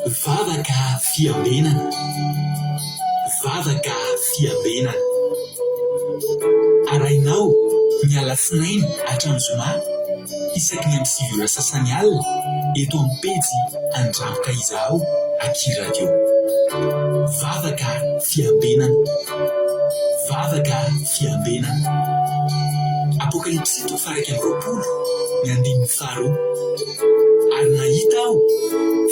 Vavaka fiambenana. Vavaka fiambenana. Arahinao ny alatsinainy hatramin'ny zoma isaky ny amin'ny 9 ora sasany alina eto amin'ny pejy Andramboka Izahao aky Radio. Vavaka fiambenana. Vavaka fiambenana. Apokalypsy toko faha 21 ny andininy faharoa. Ary nahita aho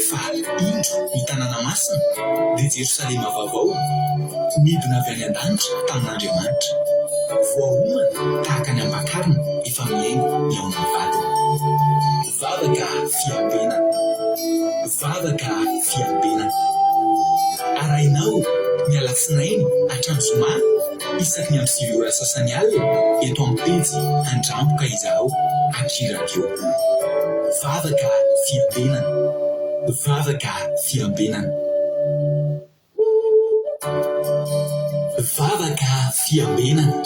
fa indro ny tanàna masina, dia Jerosalema vaovao, nidina avy any an-danitra tamin'Andriamanitra, voaomana tahaka ny ampakarina efa mihaingo ny ao amin'ny vadiny. Vavaka fiambenana. Vavaka fiambenana. Arahinao ny alatsinainy hatramin'ny zoma isaky ny amin'ny 9 ora sasany alina eto amin'ny pejy Andramboka Izahao aky Radio. Vavaka fiambenana. Vavaka fiambenana. Vavaka fiambenana.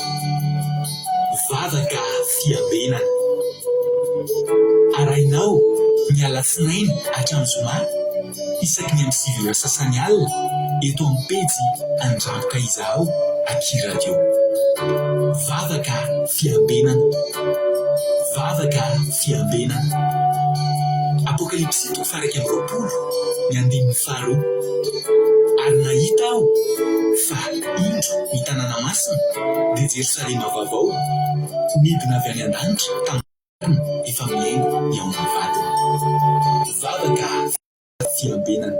Vavaka fiambenana. Arahinao ny alatsinainy hatramin'ny zoma isaky ny amin'ny 9 ora sasany alina eto amin'ny pejy Andramboka Izahao aky Radio. Vavaka fiambenana. Vavaka fiambenana. Apokalypsy toko faha 21 ny andininy faharoa. Ary nahita aho fa indro ny tanàna masina, dia Jerosalema vaovao, nidina avy any an-danitra tamin'ny efa mihaingo ny ao amin'ny vadiny. Vavaka fiambenana.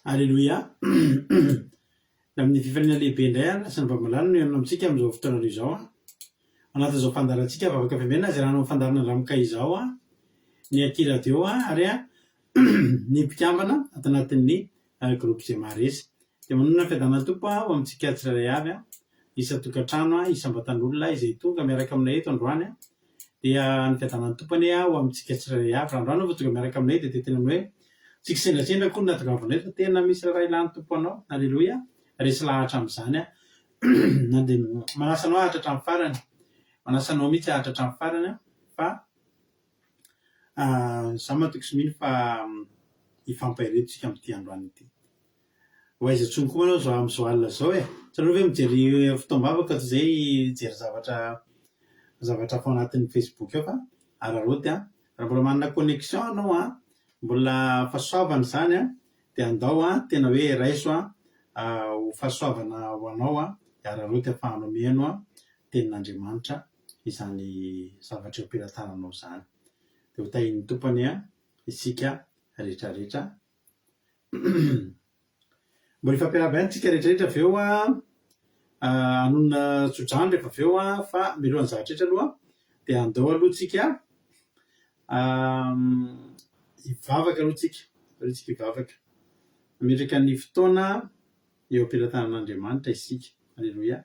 Aleloia! Amin'ny fifaliana lehibe indray ary sy ny vava-malala no hihaona amintsika amin'izao fotoana izao. Anatin'izao fandaharantsika Vavaka Fiambenana izay ranon'ny fandaharana Ramoka izao ny Aky Radio ary ny mpikambana ato anatin'ny groupe Izay Maharesy. Dia manonona ny fiadanan'ny Tompo ho amintsika tsirairay avy, isan-tokantrano, isam-batan'olona izay tonga miaraka aminay eto androany. Dia ny fiadanan'ny Tompo anie ho amintsika tsirairay avy. Raha androany vao tonga miaraka aminay dia tena hoe tsy kisendrasendra akory ny nahatongavanay fa tena misy raharaha ilan'ny Tompo anao. Aleloia! Resy lahatra amin'izany aho. Na dia manasa anao haharitra hatramin'ny farany. Manasa anao mihitsy haharitra hatramin'ny farany aho fa izaho matoky sy mino fa hifampahery eto isika amin'ity androany ity. Ho aiza intsony koa ianao izao amin'izao alina izao e? Tsy aleo ve mijery fotoam-bavaka toy izay hijery zavatra zavatra hafa ao anatin'ny Facebook ao fa araraoty an! Raha mbola manana connexion ianao an, mbola fahasoavana izany an, dia andao an, tena hoe raiso an ho fahasoavana ho anao an, dia araraoty ahafahanao mihaino an tenin'Andriamanitra izany zavatra eo am-pelatananao izany. Dia ho tahian'ny Tompo anie isika rehetra rehetra. Mbola hifampiarahaba ihany tsika rehetra rehetra avy eo an, hanonona tsodrano rehefa avy eo an, fa mialohan'ny zavatra rehetra aloha dia andao aloha tsika hivavaka aloha tsika, andao aloha tsika hivavaka. Hametraka ny fotoana eo am-pelatanan'Andriamanitra isika. Aleloia.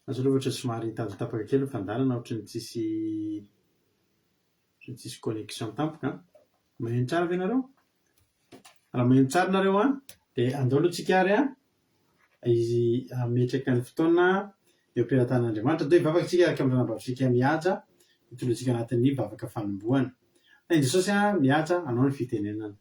Asa aloha fa ohatran'ny somary tady tapaka kely ny fandaharana ohatran'ny tsisy ohatran'ny tsisy connexion tampoka an. Maheno tsara ve nareo? Raha maheno tsara nareo an, dia andao aloha tsika ary an, izy hametraka ny fotoana eo am-pelatanan'Andriamanitra. Andeha hivavaka tsika araka ny ranabavintsika mihaja, hitondra antsika anatin'ny vavaka fanombohana. Tahin'i Jesosy an, mihaja anao ny fitenenana.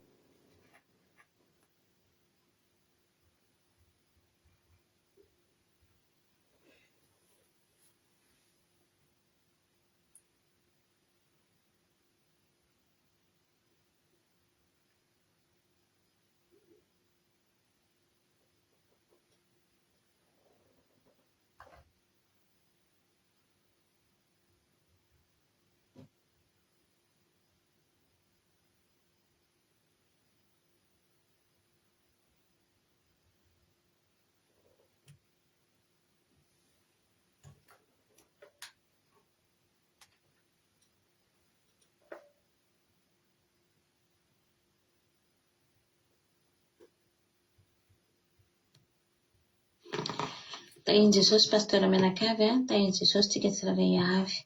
Tahin'i Jesosy Pasteur mianakavy a, tahin'i Jesosy tsika tsirairay avy.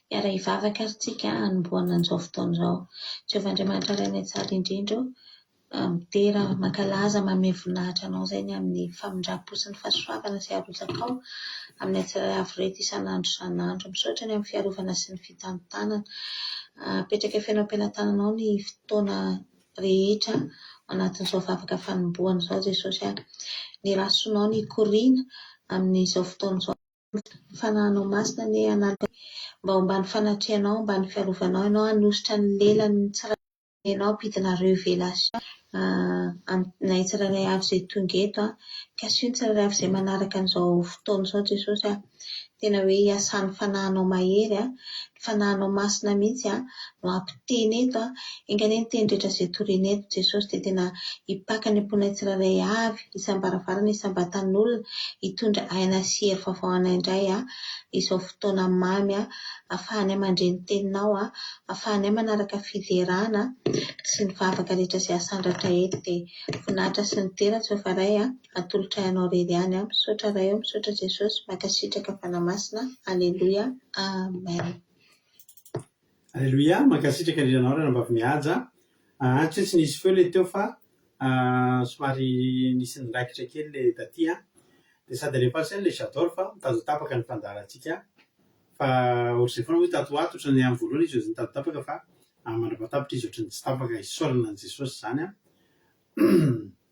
Hiara hivavaka ary tsika hanombohana an'izao fotoana izao. Jehovah Andriamanitra Rainay tsara indrindra o. Midera, mankalaza, manome voninahitra Anao izay ny amin'ny famindram-po sy ny fahasoavana izay arotsakao aminay tsirairay avy ireto isan'andro isan'andro. Misaotra ny amin'ny fiarovana sy ny fitantanana. Apetraka feno am-pelatananao ny fotoana rehetra ao anatin'izao vavaka fanombohana izao Jesosy a. Ny rasonao ny hikoriana amin'izao fotoana izao. Ny Fanahinao Masina anie hanaloka mba ho ambany fanatrehanao, ambany fiarovanao Ianao, hanositra ny lelan'ny tsirairay. Ianao hampidina révélation aminay tsirairay avy izay tonga eto an, kasiho ny tsirairay avy izay manaraka an'izao fotoana izao Jesosy a, tena hoe hiasan'ny Fanahinao mahery an, ny Fanahinao Masina mihitsy an no hampiteny eto an, enga anie ny teny rehetra izay toriana eto Jesosy dia tena hipaka any am-ponay tsirairay avy, isam-baravarana, isam-batan'olona, hitondra aina sy hery vaovao anay indray an, izao fotoana mamy an, ahafahanay mandre ny teninao an, ahafahanay manaraka fiderana sy ny vavaka rehetra izay asandratra eto dia voninahitra sy ny dera Jehovah Ray a, atolotray anao irery ihany a, misaotra Ray o, misaotra Jesosy, mankasitraka Fanahy Masina, Aleloia, Amen. Aleloia, mankasitraka indrindra anao ranabavy Mihaja a, tsy hoe tsy nisy feo le teo fa somary nisy niraikitra kely le taty an, de sady alefaso ihany le j'adore fa mitady ho tapaka ny fandaharantsika Fa ohatr'izay foana moa tato ho ato, ohatran'ny amin'ny voalohany izy ohatran'ny nitady tapaka fa mandra-pahatapitra izy ohatran'ny tsy tapaka, isaorana an'i Jesosy izany an.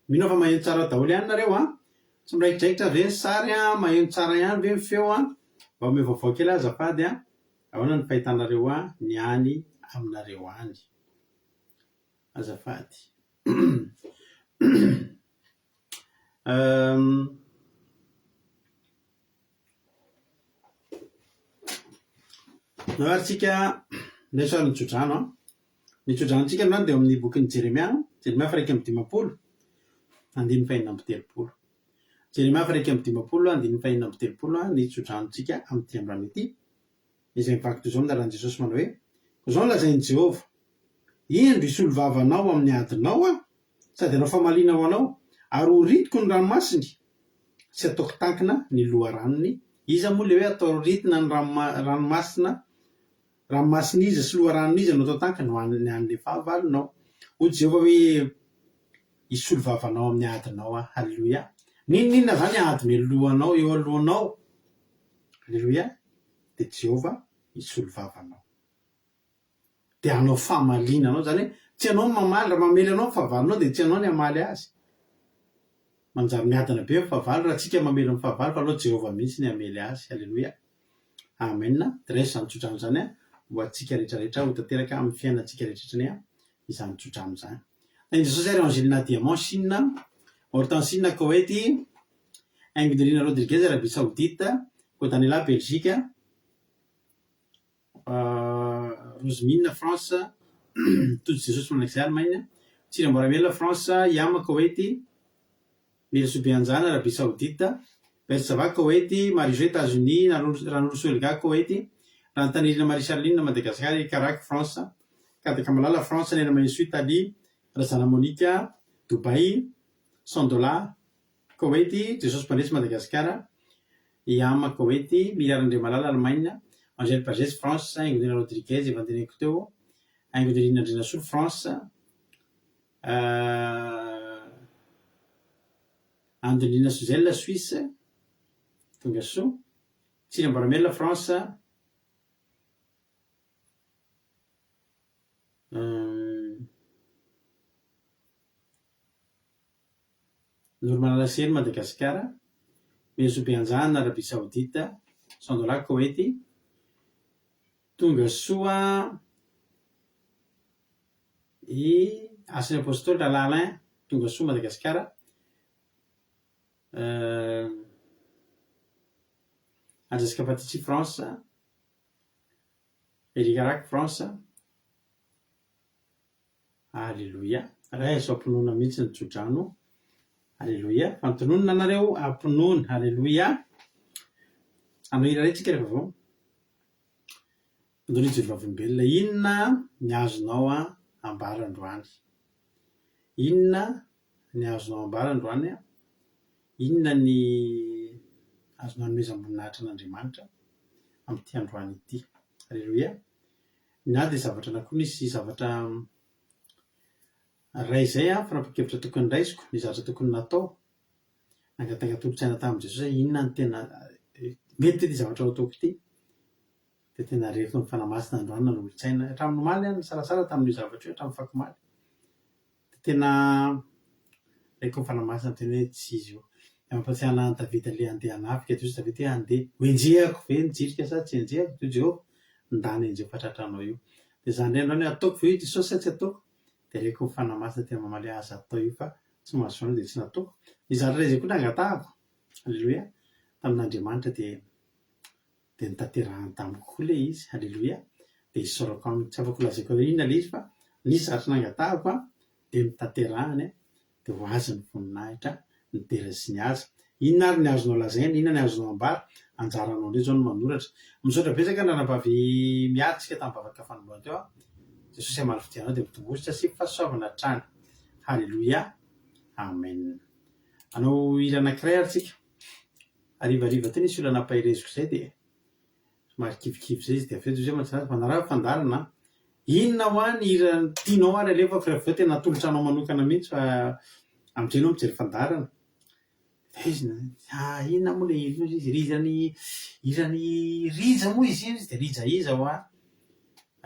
Mino aho fa maheno tsara daholo ihany nareo an! Tsy miraikidraikitra ve ny sary an, maheno tsara ihany ve ny feo an? Mba omeo vaovao kely aho azafady an! Ahoana ny fahitanareo ahy ny any aminareo any? Azafady. Ndao ary tsika ndray sary ny tsodrano an. Ny tsodranontsika androany dia ao amin'ny bokin'i Jeremia, Jeremia faha 51, andininy faha 36. Jeremia faha 51, andininy faha 36 ny tsodranontsika amin'ity androany ity, izay mivaky toy izao amin'ny anaran'i Jesosy manao hoe, Koa izao no lazain'i Jehovah, Indro hisolo vava anao amin'ny adinao Aho, sady hanao famaliana ho anao, ary horitiko ny ranomasiny, sy hataoko tankina ny loharanony. Iza moa ilay hoe atao ritina ny ranomasina, ranomasin'iza sy loharanon'iza no atao tankina? Ho an'ny an'ilay fahavalonao. Hoy Jehovah hoe, Hisolo vava anao amin'ny adinao Aho. Haleloia! N'inon'inona izany ady mialoha anao, eo alohanao, haleloia, dia Jehovah hisolo vava anao. dia hanao famaliana anao, izany hoe tsy ianao no mamaly, raha mamely anao ny fahavalonao dia tsy ianao ny hamaly azy. Manjary miadana be ny fahavalo raha tsika mamely ny fahavalo fa aleo Jehovah mihitsy ny hamely azy. Aleloia. Amen. Dia raiso izany tsodrano izany ho antsika rehetra rehetra ho tanteraka amin'ny fiainantsika rehetra rehetra anie izany tsodrano izany. Tahin'i Jesosy ary Angelina Diamant, Chine, Hortensine, Koety, Ingdrina Rodriguez, Arabie Saoudite, Godanela, Belgique, Rosemine, France, Tojo Jesosy Mandrakizay, Allemagne, Tsiry Amboaramelona, France, Yam, Koety, Melisoa Beanjana, Arabie Saoudite, Bertsava, Koety, Marie-Jo, Etats-Unis, Ranorosoa Olga, Koety, Rantanirina Marie Charline, Madagascar, Ikarak, France, Kadakamalala, France, Nena Mahesoa, Italie, Razana Monica, Dubaï, Sandola, Koety, Jesosy Mpandresy, Madagasikara, Iama, Koety, Miriam Randriamalala, Allemagne, Angèle Pagès, France, Ingrid Rodriguez, efa noteneniko teo, Ingrid Andrianasolo, France, Andelina Suzel, Suisse, tonga soa, Tsiry Amboaramelona, France, Noromalala Sely, Madagasikara, Mezo Beanjana, Arabia Saodita, Sandola, Koety, Tonga soa i Asan'ny Apostoly, Rahalahy Alain, tonga soa Madagasikara, Andresika Patici, France, Eric Rack, France. Aleloia. Raiso am-pinoana mihitsy ny tsodrano. Aleloia. Fa notononina anareo am-pinoana. Aleloia. Hanao hira iray tsika rehefa avy eo. Andao hijery vavolombelona. Inona ny azonao ambara androany? Inona ny azonao ambara androany? Inona ny azonao anomezam-boninahitra an'Andriamanitra amin'ity androany ity? Aleloia. Ny ahy dia zavatra anankiroa nisy zavatra. Raha izay an, fanapahan-kevitra tokony raisiko, ny zavatra tokony natao, nangataka tolo-tsaina tamin'i Jesosy hoe inona no tena mety ity zavatra ho ataoko ity. Dia tena reraka ny Fanahy Masina androany nanolo-tsaina. Hatramin'ny omaly aho nisalasala tamin'io zavatra io, hatramin'ny fakomaly. Dia tena reko ny Fanahy Masina niteny hoe tsy izy io. Dia mampatsiahy an'i Davida ilay handeha hanafika. Dia hoy Davida hoe handeha. Ho enjehako ve ny jirika sa tsy enjehako? Dia hoy Jehovah, ndana enjeho fa tratranao io. Dia izany indray androany hoe ataoko ve io Jesosy sa tsy ataoko? Dia reko ny Fanahy Masina tena mamaly hoe aza atao io fa tsy mahazo anao dia tsy nataoko. Ny zavatra iray izay koa nangatahako, Aleloia, tamin'Andriamanitra dia dia notanterahany tamiko koa ilay izy, Aleloia, dia isaorako aminy. Tsy afaka holazaiko hoe inona ilay izy fa nisy zavatra nangatahako an, dia notanterahany an, dia ho azy ny voninahitra, ny dera sy ny haja. Inona ary ny azonao lazaina, inona ny azonao ambara? Anjaranao indray izao no manoratra. Misaotra betsaka ny ranabavy Mialy tsika tamin'ny vavaka fanombohana teo an. Jesosy hamaly fitia anao dia mitomboa sy asiako fahasoavana hatrany. Haleloia. Amen. Hanao hira anankiray ary tsika. Harivariva teo nisy olona nampahereziko izay dia somary kivikivy izay izy dia avy eo dia hoy izy manarahaba fandaharana an! Inona hoa ny hira tianao ary alefako rehefa avy eo tena atolotra anao manokana mihitsy fa amin'izay ianao mijery fandaharana. Dia izy ah inona moa ilay hira iny hoy izy, hiran'i hiran'i Rija moa izy iny? Dia Rija iza hoa?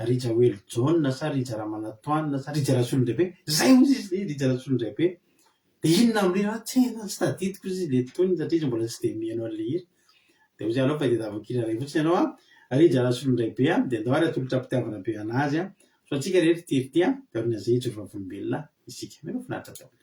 Rija Welijaona sa Rija Ramanantoanina sa Rija Rasolondraibe? Izay hoy izy, Rija Rasolondraibe. Dia inona amin'ireny hoa tena tsy tadidiko izy ilay tonony satria izy mbola tsy dia mihaino an'ilay hira. Dia hoy izy aleo fa hitadiavako hira iray fotsiny ianao an, Rija Rasolondraibe an, dia andao ary atolotra am-pitiavana be an'azy an. Soa antsika re ry ity ry ity an, dia aorian'izay hijoro vavolombelona isika. Mino finaritra daholo.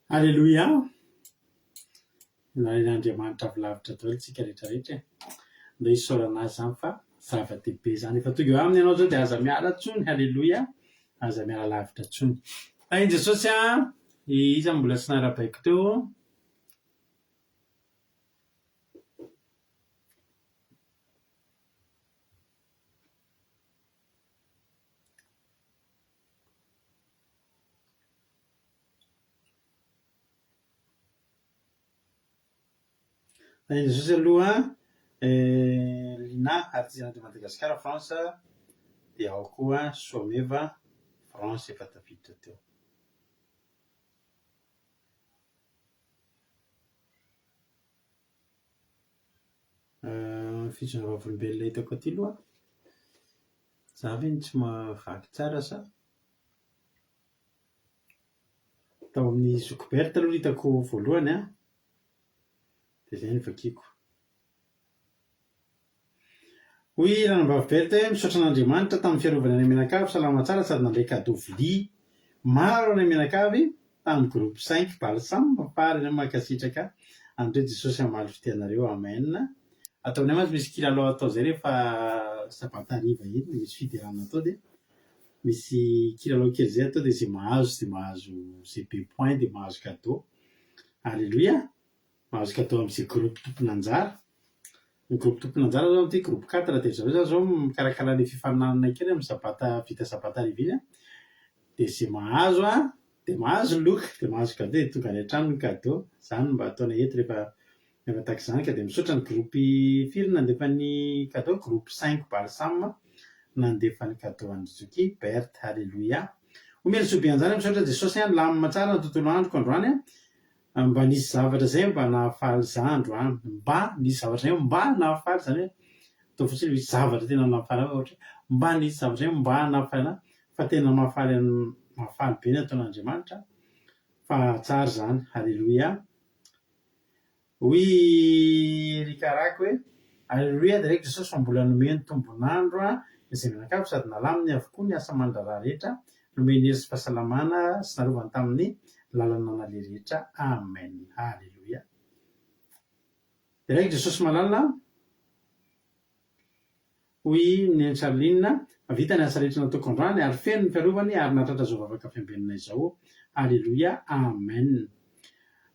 Aleloia! Narahin'Andriamanitra avy lavitra daholo isika rehetra rehetra e! Ndao hisaorana Azy izany fa zava-dehibe izany. Efa tonga eo aminy ianao izao dia aza miala intsony, Aleloia! Aza miala lavitra intsony. Tahin'i Jesosy an! Iza no mbola tsy narahabaiko teo? Tahin'i Jesosy aloha Lina, artiste de Madagascar, France, dia ao koa Soameva, France efa tafiditra teo. Fijoroana vavolombelona hitako aty aloha, za ve no tsy mahavaky tsara sa? Tao amin'ny zoky Berthe aloha no hitako voalohany an, dia izay no vakiako. Hoy Ranambavy Berthe hoe, Misaotra an'Andriamanitra tamin'ny fiarovany anay mianakavy, salama tsara sady nandray cadeau vilia maro anay mianakavy tamin'ny groupe cinq balsam fary ianao mankasitraka an'ireo Jesosy hamaly fitia anareo amen. Ataonay mantsy misy kilalao atao izay rehefa sabata hariva iny misy fiderana atao dia misy kilalao kely izay atao dia izay mahazo dia mahazo izay be point dia mahazo cadeau. Aleloia! Mahazo cadeau amin'izay groupe tompon'anjara. Ny groupe tompon'anjara zao amin'ity groupe quatre dia ry zareo zany zao mikarakara ilay fifaninanana kely amin'ny sabata vita sabata hariva iny an, dia izay mahazo an, dia mahazo loka, dia mahazo cadeau dia tonga any an-trano ny cadeau. Izany no mba ataonay eto rehefa rehefa tahaka izany ka dia misaotra ny groupe firy nandefa ny cadeau? Groupe cinq balsam nandefa ny cadeau an'i Zoky Berthe. Alléluia. Omena soa be an'izany misaotra Jesosy an, nilamina tsara ny tontolo androko androany an. Mba nisy zavatra zay mba nahafaly za androany, mba nisy zavatra zay mba nahafaly zany hoe atao fotsiny hoe misy zavatra tena nahafaly ahy ohatra hoe mba nisy zavatra zay mba nahafaly anahy fa tena mahafaly mahafaly be ny ataon'Andriamanitra fa tsara izany, Haleloia. Hoy i Eric hoe, Aleloia dia reko Jesosy fa mbola nomeny tombon'andro izay mianakavy sady nalaminy avokoa ny asa aman-draharaha rehetra, nomeny hery sy fahasalamana sy narovany tamin'ny lalana naleha rehetra. Amen. Aleloia. Dia reko Jesosy malala. Hoy i Neny Charline, fa vita ny asa rehetra nataoko androany ary feno ny fiarovany ary nahatratra izao vavaka fiambenana izao. Aleloia. Amen.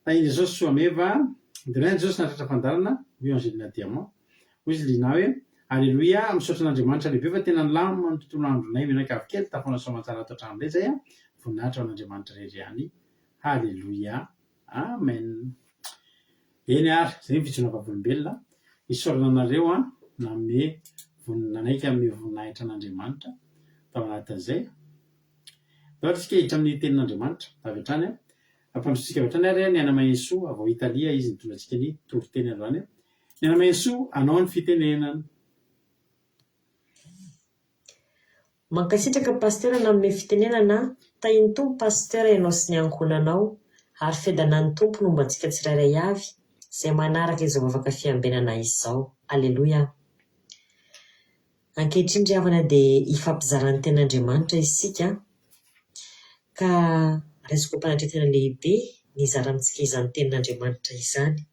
Tahin'i Jesosy Soameva. Deraina Jesosy nahatratra fandaharana, hoy Angelina Diamant. Hoy izy Lina hoe, Aleloia, misaotra an'Andriamanitra lehibe fa tena nilamina ny tontolo andronay mianakavy kely tafaona soamantsara ato an-tranonay izay an! Voninahitra ho an'Andriamanitra irery ihany. Haleloia. Amen. Eny ary, izay ny fijoroana vavolombelona. Isaorana anareo an, nanome vonin- nanaiky hanome voninahitra an'Andriamanitra tao anatin'izay. Ndao ary isika hiditra amin'ny tenin'Andriamanitra avy hatrany an. Ampandrosotsika avy hatrany ary Ny Aina Mahensoa avy ao Italia izy nitondra antsika ny toriteny androany. Ny Aina Mahensoa, anao ny fitenenana. Mankasitraka Pasteur nanome fitenenana a! Tahin'ny Tompo Pasteur ianao sy ny ankohonanao ary fiadanan'ny Tompo no homba antsika tsirairay avy izay manaraka izao vavaka fiambenana izao. Aleloia! Ankehitriny ry havana dia hifampizara ny tenin'Andriamanitra isika ka raisiko am-panatretana lehibe ny hizara amintsika izany tenin'Andriamanitra izany.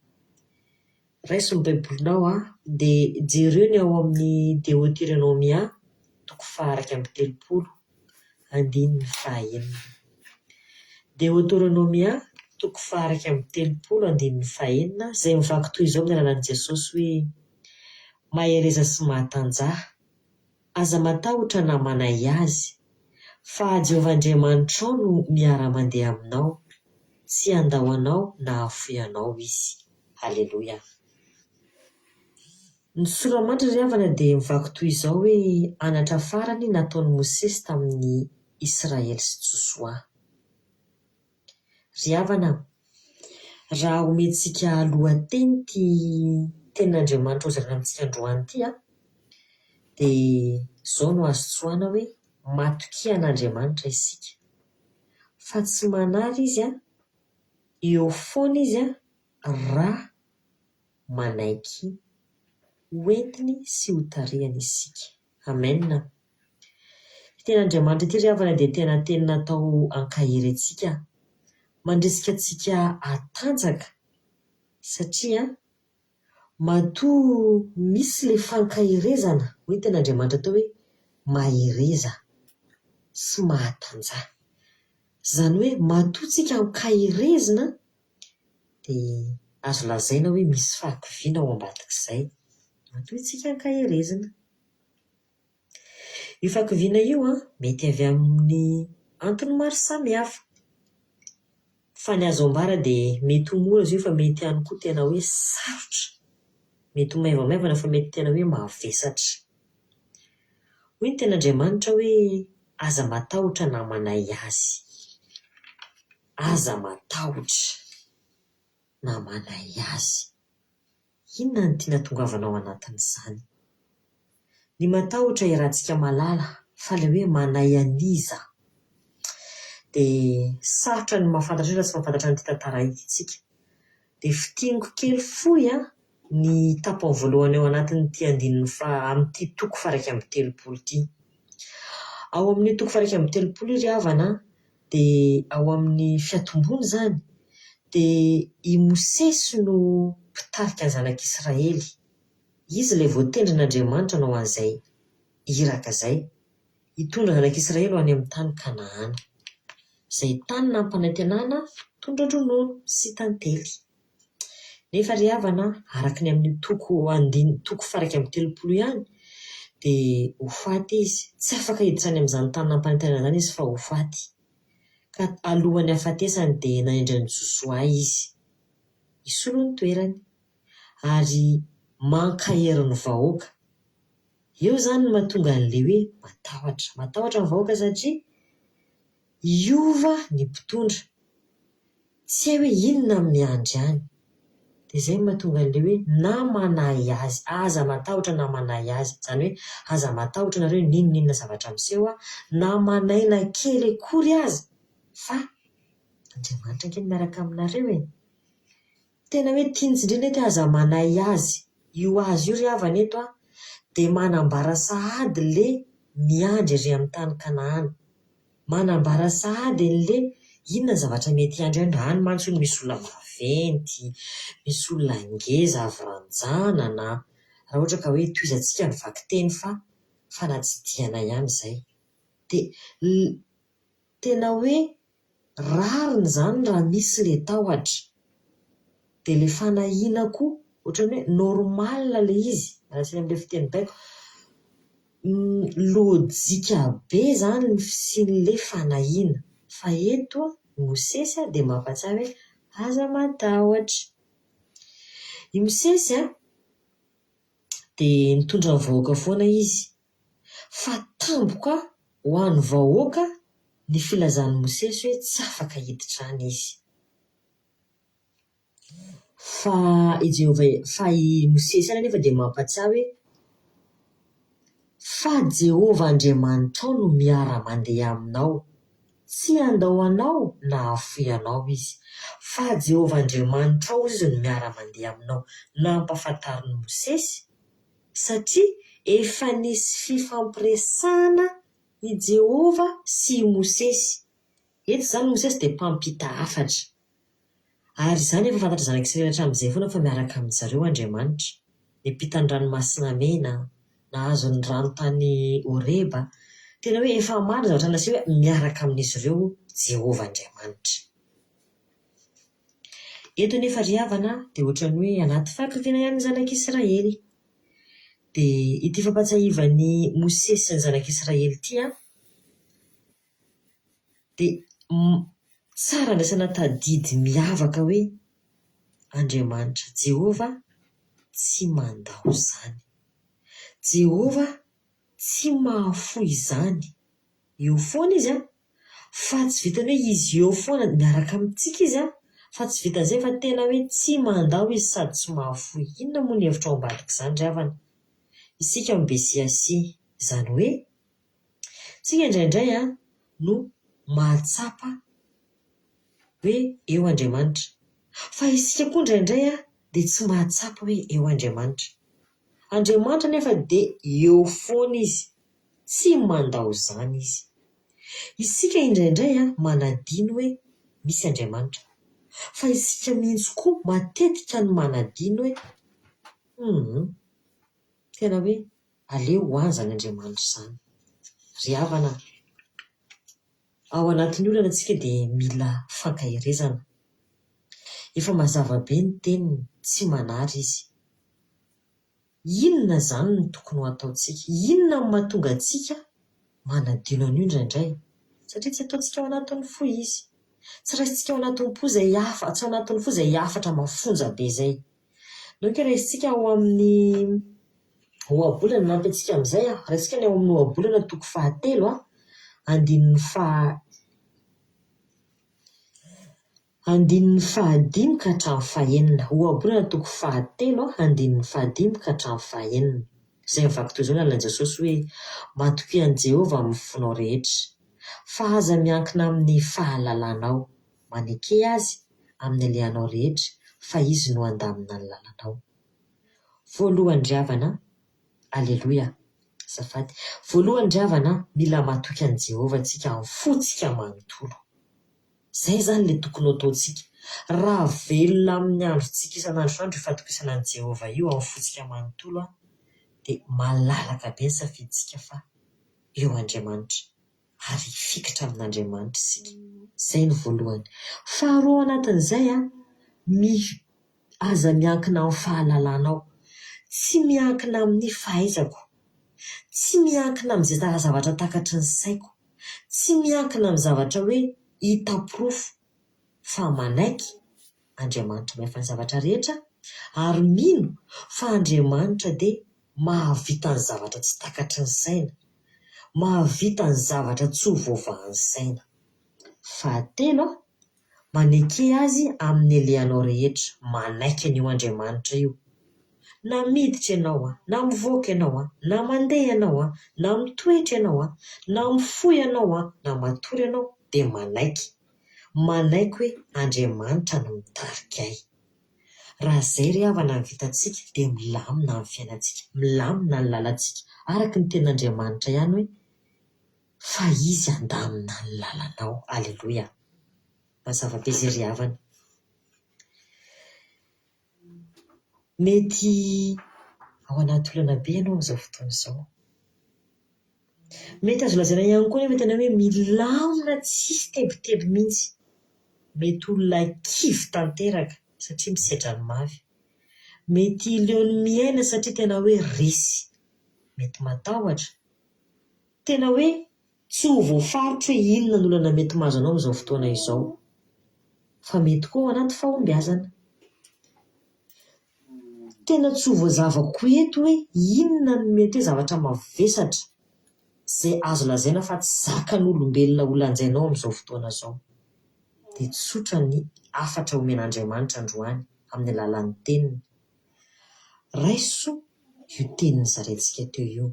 Raiso ny Baibolinao dia jereo ny ao amin'ny Deoteronomia toko faha-31 andininy fahaenina. Deoteronomia toko faha-31 andininy fahaenina izay mivaky toy izao amin'ny alalan'i Jesosy hoe, Mahereza sy mahatanjaha. Aza matahotra na manahy azy, fa Jehovah Andriamanitrao no miara-mandeha aminao. Tsy handao anao na hahafoy anao izy. Haleloia. Ny sora-manitra ry havana dia mivaky toy izao hoe anatra farany nataon'i Mosesy tamin'ny Israely sy Josoa. Ry havana, raha omentsika lohateny ity tenin'Andriamanitra hozaraina amintsika androany ity an, dia izao no azo tsoahina hoe matokia an'Andriamanitra isika. Fa tsy manary Izy an, eo foana Izy an, raha manaiky hoentiny sy hotarihany isika. Amen. Ity tenin'Andriamanitra ity ry havana dia tena teny natao hankahery antsika, mandrisika antsika hatanjaka satria matoa misy ilay fankaherezana, hoy ny tenin'Andriamanitra teo hoe mahereza sy mahatanjaha. Izany hoe matoa tsika ankaherezina dia azo lazaina hoe misy fahakiviana ao ambadik'izay. Matoa isika ankaherezina. Io fahakiviana io mety avy amin'ny antony maro samihafa. Fa ny azo ambara dia mety ho mora izy io fa mety ihany koa tena hoe sarotra. Mety ho maivamaivana fa mety tena hoe mavesatra. Hoy ny tenin'Andriamanitra hoe aza matahotra na manahy azy. Aza matahotra na manahy azy. Inona no tiana tongavana ao anatin'izany? Ny matahotra iarahantsika mahalala fa ilay hoe manahy an'iza? Dia sarotra ny mahafantatra io raha tsy mahafantatra an'ity tantara ity isika. Dia fintiniko kely fohy ny tapany voalohany ao anatin'ity andininy faha amin'ity toko faha-31 ity. Ao amin'io toko faha-31 io ry havana an, dia ao amin'ny fiantomboana izany dia i Mosesy no mpitarika ny zanak'Israely. Izy ilay voatendrin'Andriamanitra hanao an'izay iraka izay, hitondra ny zanak'Israely ho any amin'ny tany Kanahana, izay tany nampanantenana tondra-dronono sy tantely. Nefa ry havana, araka ny amin'io toko andininy toko faha-31 ihany, dia ho faty izy. Tsy afaka hiditra any amin'izany tany nampanantenana izany izy fa ho faty. Ka alohan'ny hahafatesany dia nanendry an'i Josoa izy hisolo ny toerany. Ary mankahery ny vahoaka. Eo izany no mahatonga an'ilay hoe matahotra. Matahotra ny vahoaka satria hiova ny mpitondra. Tsy hay hoe inona no miandry any. Dia izay no mahatonga an'ilay hoe na manahy azy. Aza matahotra na manahy azy. Izany hoe aza matahotra nareo n'inon'inona zavatra miseho na manaina kely akory aza fa Andriamanitra ange no miaraka aminareo e. Tena hoe tiany tsindriana eto hoe aza manahy azy. Io azy io ry havana eto an, dia manambara sahady le miandry ery amin'ny tany Kanahana. Manambara sahady an'le inona ny zavatra mety hiandry any, any mantsy hono misy olona maventy, misy olona ngeza avy ranjanana, raha ohatra ka hoe tohizantsika ny vakiteny fa fanatsidihana ihany izay. Dia tena hoe rariny izany raha misy le tahotra. Dia ilay fanahiana koa ohatran'ny hoe normal ilay izy, miala tsiny amin'ilay fiteny baiko, lojika be izany ny fisian'ilay fanahiana. Fa eto i Mosesy dia mampahatsiahy hoe aza matahotra. I Mosesy dia nitondra ny vahoaka foana izy. Fa tampoka ho an'ny vahoaka ny filazan'i Mosesy hoe tsy afaka hiditra any izy. Fa i Jehovah, fa i Mosesy ihany anefa dia mampahatsiahy hoe, Fa Jehovah Andriamanitrao no miara-mandeha aminao. Tsy handao anao na hahafoy anao Izy. Fa Jehovah Andriamanitrao, hozy izy, no miara-mandeha aminao. Nampahafantarin'i Mosesy, satria efa nisy fifampiresahana i Jehovah sy i Mosesy. Eto izany Mosesy dia mpampita hafatra. Ary izany efa fantatry zanak'Israely hatramin'izay foana fa miaraka amin-dry zareo Andriamanitra. Niampita ny Ranomasina Mena, nahazo ny rano tany Horeba. Tena hoe efa maro ny zavatra naseho hoe miaraka amin'izy ireo Jehovah Andriamanitra. Eto anefa ry havana dia ohatran'ny hoe anaty fahakiviana ihany ny zanak'Israely. Dia ity fampahatsiahivan'i Mosesy sy ny zanak'Israely ity an, Dia tsara andraisana tadidy miavaka hoe Andriamanitra Jehovah tsy mandao izany. Jehovah tsy mahafoy izany. Eo foana Izy an! Fa tsy vitan'ny hoe Izy eo foana, miaraka amintsika Izy an! Fa tsy vitan'izay fa tena hoe tsy mandao Izy sady tsy mahafoy. Inona moa ny hevitra ao ambadik'izany ry havana? Isika no be siasia. Izany hoe Isika indraindray no mahatsapa hoe eo Andriamanitra. Fa isika koa indraindray dia tsy mahatsapa hoe eo Andriamanitra. Andriamanitra anefa dia eo foana Izy, tsy mandao izany Izy. Isika indraindray manadino hoe misy Andriamanitra. Fa isika mihitsy koa matetika no manadino hoe hum, tena hoe Aleo ho any izany Andriamanitra izany. Ry havana a! Ao anatin'ny olana isika dia mila fankaherezana. Efa mazava be ny teniny, tsy manary izy. Inona izany no tokony ho ataontsika? Inona no mahatonga antsika manadino an'io indraindray? Satria tsy ataontsika ao anatin'ny fo izy. Tsy raisintsika ao anatin'ny po izay hafa, tsy ao anatin'ny fo izay hafatra mafonja be izay. Donc raisintsika ao amin'ny ohabolana, manampy antsika amin'izay aho, raisintsika ny ao amin'ny ohabolana toko fahatelo a, andininy faha, andininy fahadimy ka hatramin'ny fahenina. Ohabolana toko fahatelo a, andininy fahadimy ka hatramin'ny fahenina. Izay mivaky toy izao ny lalan'i Jesosy hoe, Matokia an'i Jehovah amin'ny fonao rehetra, fa aza miankina amin'ny fahalalanao. Maneke Azy amin'ny alehanao rehetra fa Izy no handamina ny lalanao. Voalohany ry havana a! Aleloia! Azafady. Voalohany ry havana a, mila matoky an'i Jehovah tsika amin'ny fontsika manontolo. Izay izany ilay tokony ho ataontsika. Raha velona amin'ny androntsika isan'andro isan'andro io fatokisana an'i Jehovah io amin'ny fontsika manontolo dia malalaka be ny safidintsika fa eo Andriamanitra. ary hifikitra amin'Andriamanitra isika. Izay no voalohany. Faharoa ao anatin'izay, mi, aza miankina amin'ny fahalalanao. Tsy miankina amin'ny fahaizako. Tsy miankina amin'izay zavatra takatry ny saiko. Tsy miankina amin'ny zavatra hoe hita porofo fa manaiky Andriamanitra mahefa ny zavatra rehetra ary mino fa Andriamanitra dia mahavita ny zavatra tsy takatry ny saina, mahavita ny zavatra tsy ho voavahan'ny saina. Fahatelo, maneke Azy amin'ny alehanao rehetra, manaiky an'io Andriamanitra io. Na miditra ianao, na mivoaka ianao, na mandeha ianao, na mitoetra ianao, na mifoha ianao, na matory ianao, dia manaiky. Manaiky hoe Andriamanitra no mitarika ahy. Raha izay ry havana ny vitantsika dia milamina ny fiainantsika, milamina ny lalantsika, araka ny tenin'Andriamanitra ihany hoe, fa Izy handamina ny lalanao. Aleloia! Mazava be izay ry havana. Mety ao anaty olana be ianao amin'izao fotoana izao. Mety azo lazaina ihany koa anefa tena hoe milamina tsisy tebiteby mihitsy. Mety olona kivy tanteraka. satria misedra ny mafy. Mety leo ny miaina satria tena hoe resy. Mety matahotra. Tena hoe tsy ho voafaritra hoe inona ny olana mety mahazo anao amin'izao fotoana izao. Fa mety koa ao anaty fahombiazana. Tena tsy ho voazavako eto hoe inona no mety hoe zavatra mavesatra izay azo lazaina fa tsy zakan'olombelona ho lanjainao amin'izao fotoana izao. Dia tsotra ny hafatra omen'Andriamanitra androany amin'ny alalan'ny teniny. Raiso io teny nozaraintsika teo io.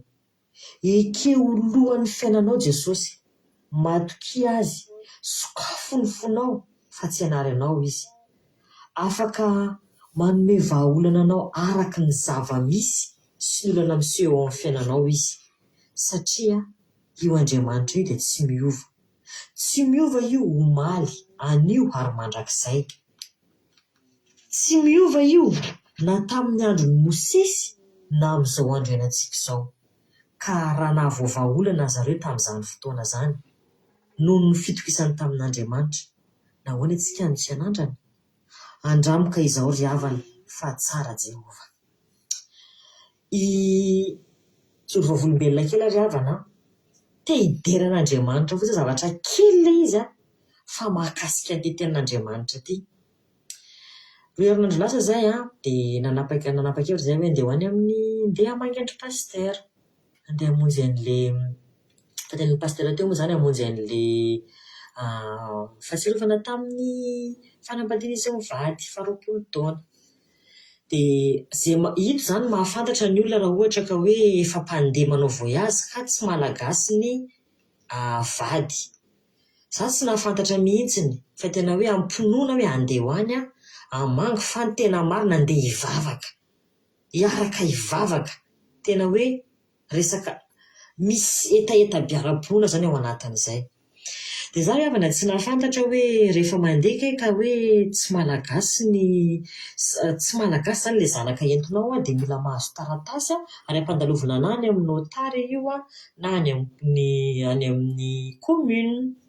Ekeo ho lohan'ny fiainanao Jesosy. Matokia Azy. Sokafo ny fonao fa tsy hanary anao Izy. Afaka manome vahaolana anao araka ny zava-misy sy ny olana miseho eo amin'ny fiainanao Izy. Satria io Andriamanitra io dia tsy miova. Tsy miova io omaly, anio ary mandrakizay. Tsy miova io na tamin'ny andron'i Mosesy na amin'izao andro iainantsika izao. Ka raha nahavoavaha olana zareo tamin'izany fotoana izany, noho ny fitokisany tamin'Andriamanitra, nahoana isika no tsy hanandrana? Andramo ka izao ry havana fa tsara Jehovah. I Joro vavolombelona kely aho ry havana an! Te hidera an'Andriamanitra fotsiny, zavatra kely ilay izy an, fa mahakasika an'ity tenin'Andriamanitra ity. Roa herinandro lasa izay an, dia nanapaka nanapa-kevitra izahay hoe andeha ho any amin'ny, andeha hamangy an-dry Pasitera. Andeha hamonjy an'ilay, fa tenin'i Pasitera teo moa izany hamonjy an'ilay fahatsiarovana tamin'ny fanambadian'izy mivady faharoapolo taona. Dia izay ito izany mahafantatra ny olona raha ohatra ka hoe efa mpandeha manao voyage ka tsy malagasy ny vady. Za tsy nahafantatra mihitsiny fa tena hoe am-pinoana hoe handeha ho any aho hamangy fa ny tena marina handeha hivavaka. Hiaraka hivavaka. Tena hoe resaka misy hetaheta be ara-pinoana izany ao anatin'izay. Dia izaho ry havana tsy nahafantatra hoe rehefa mandeha kay ka hoe tsy malagasy ny tsy malagasy izany ilay zanaka entinao an, dia mila mahazo taratasy an, ary ampandalovina na any amin'ny notary io an, na any amin'ny any amin'ny commune.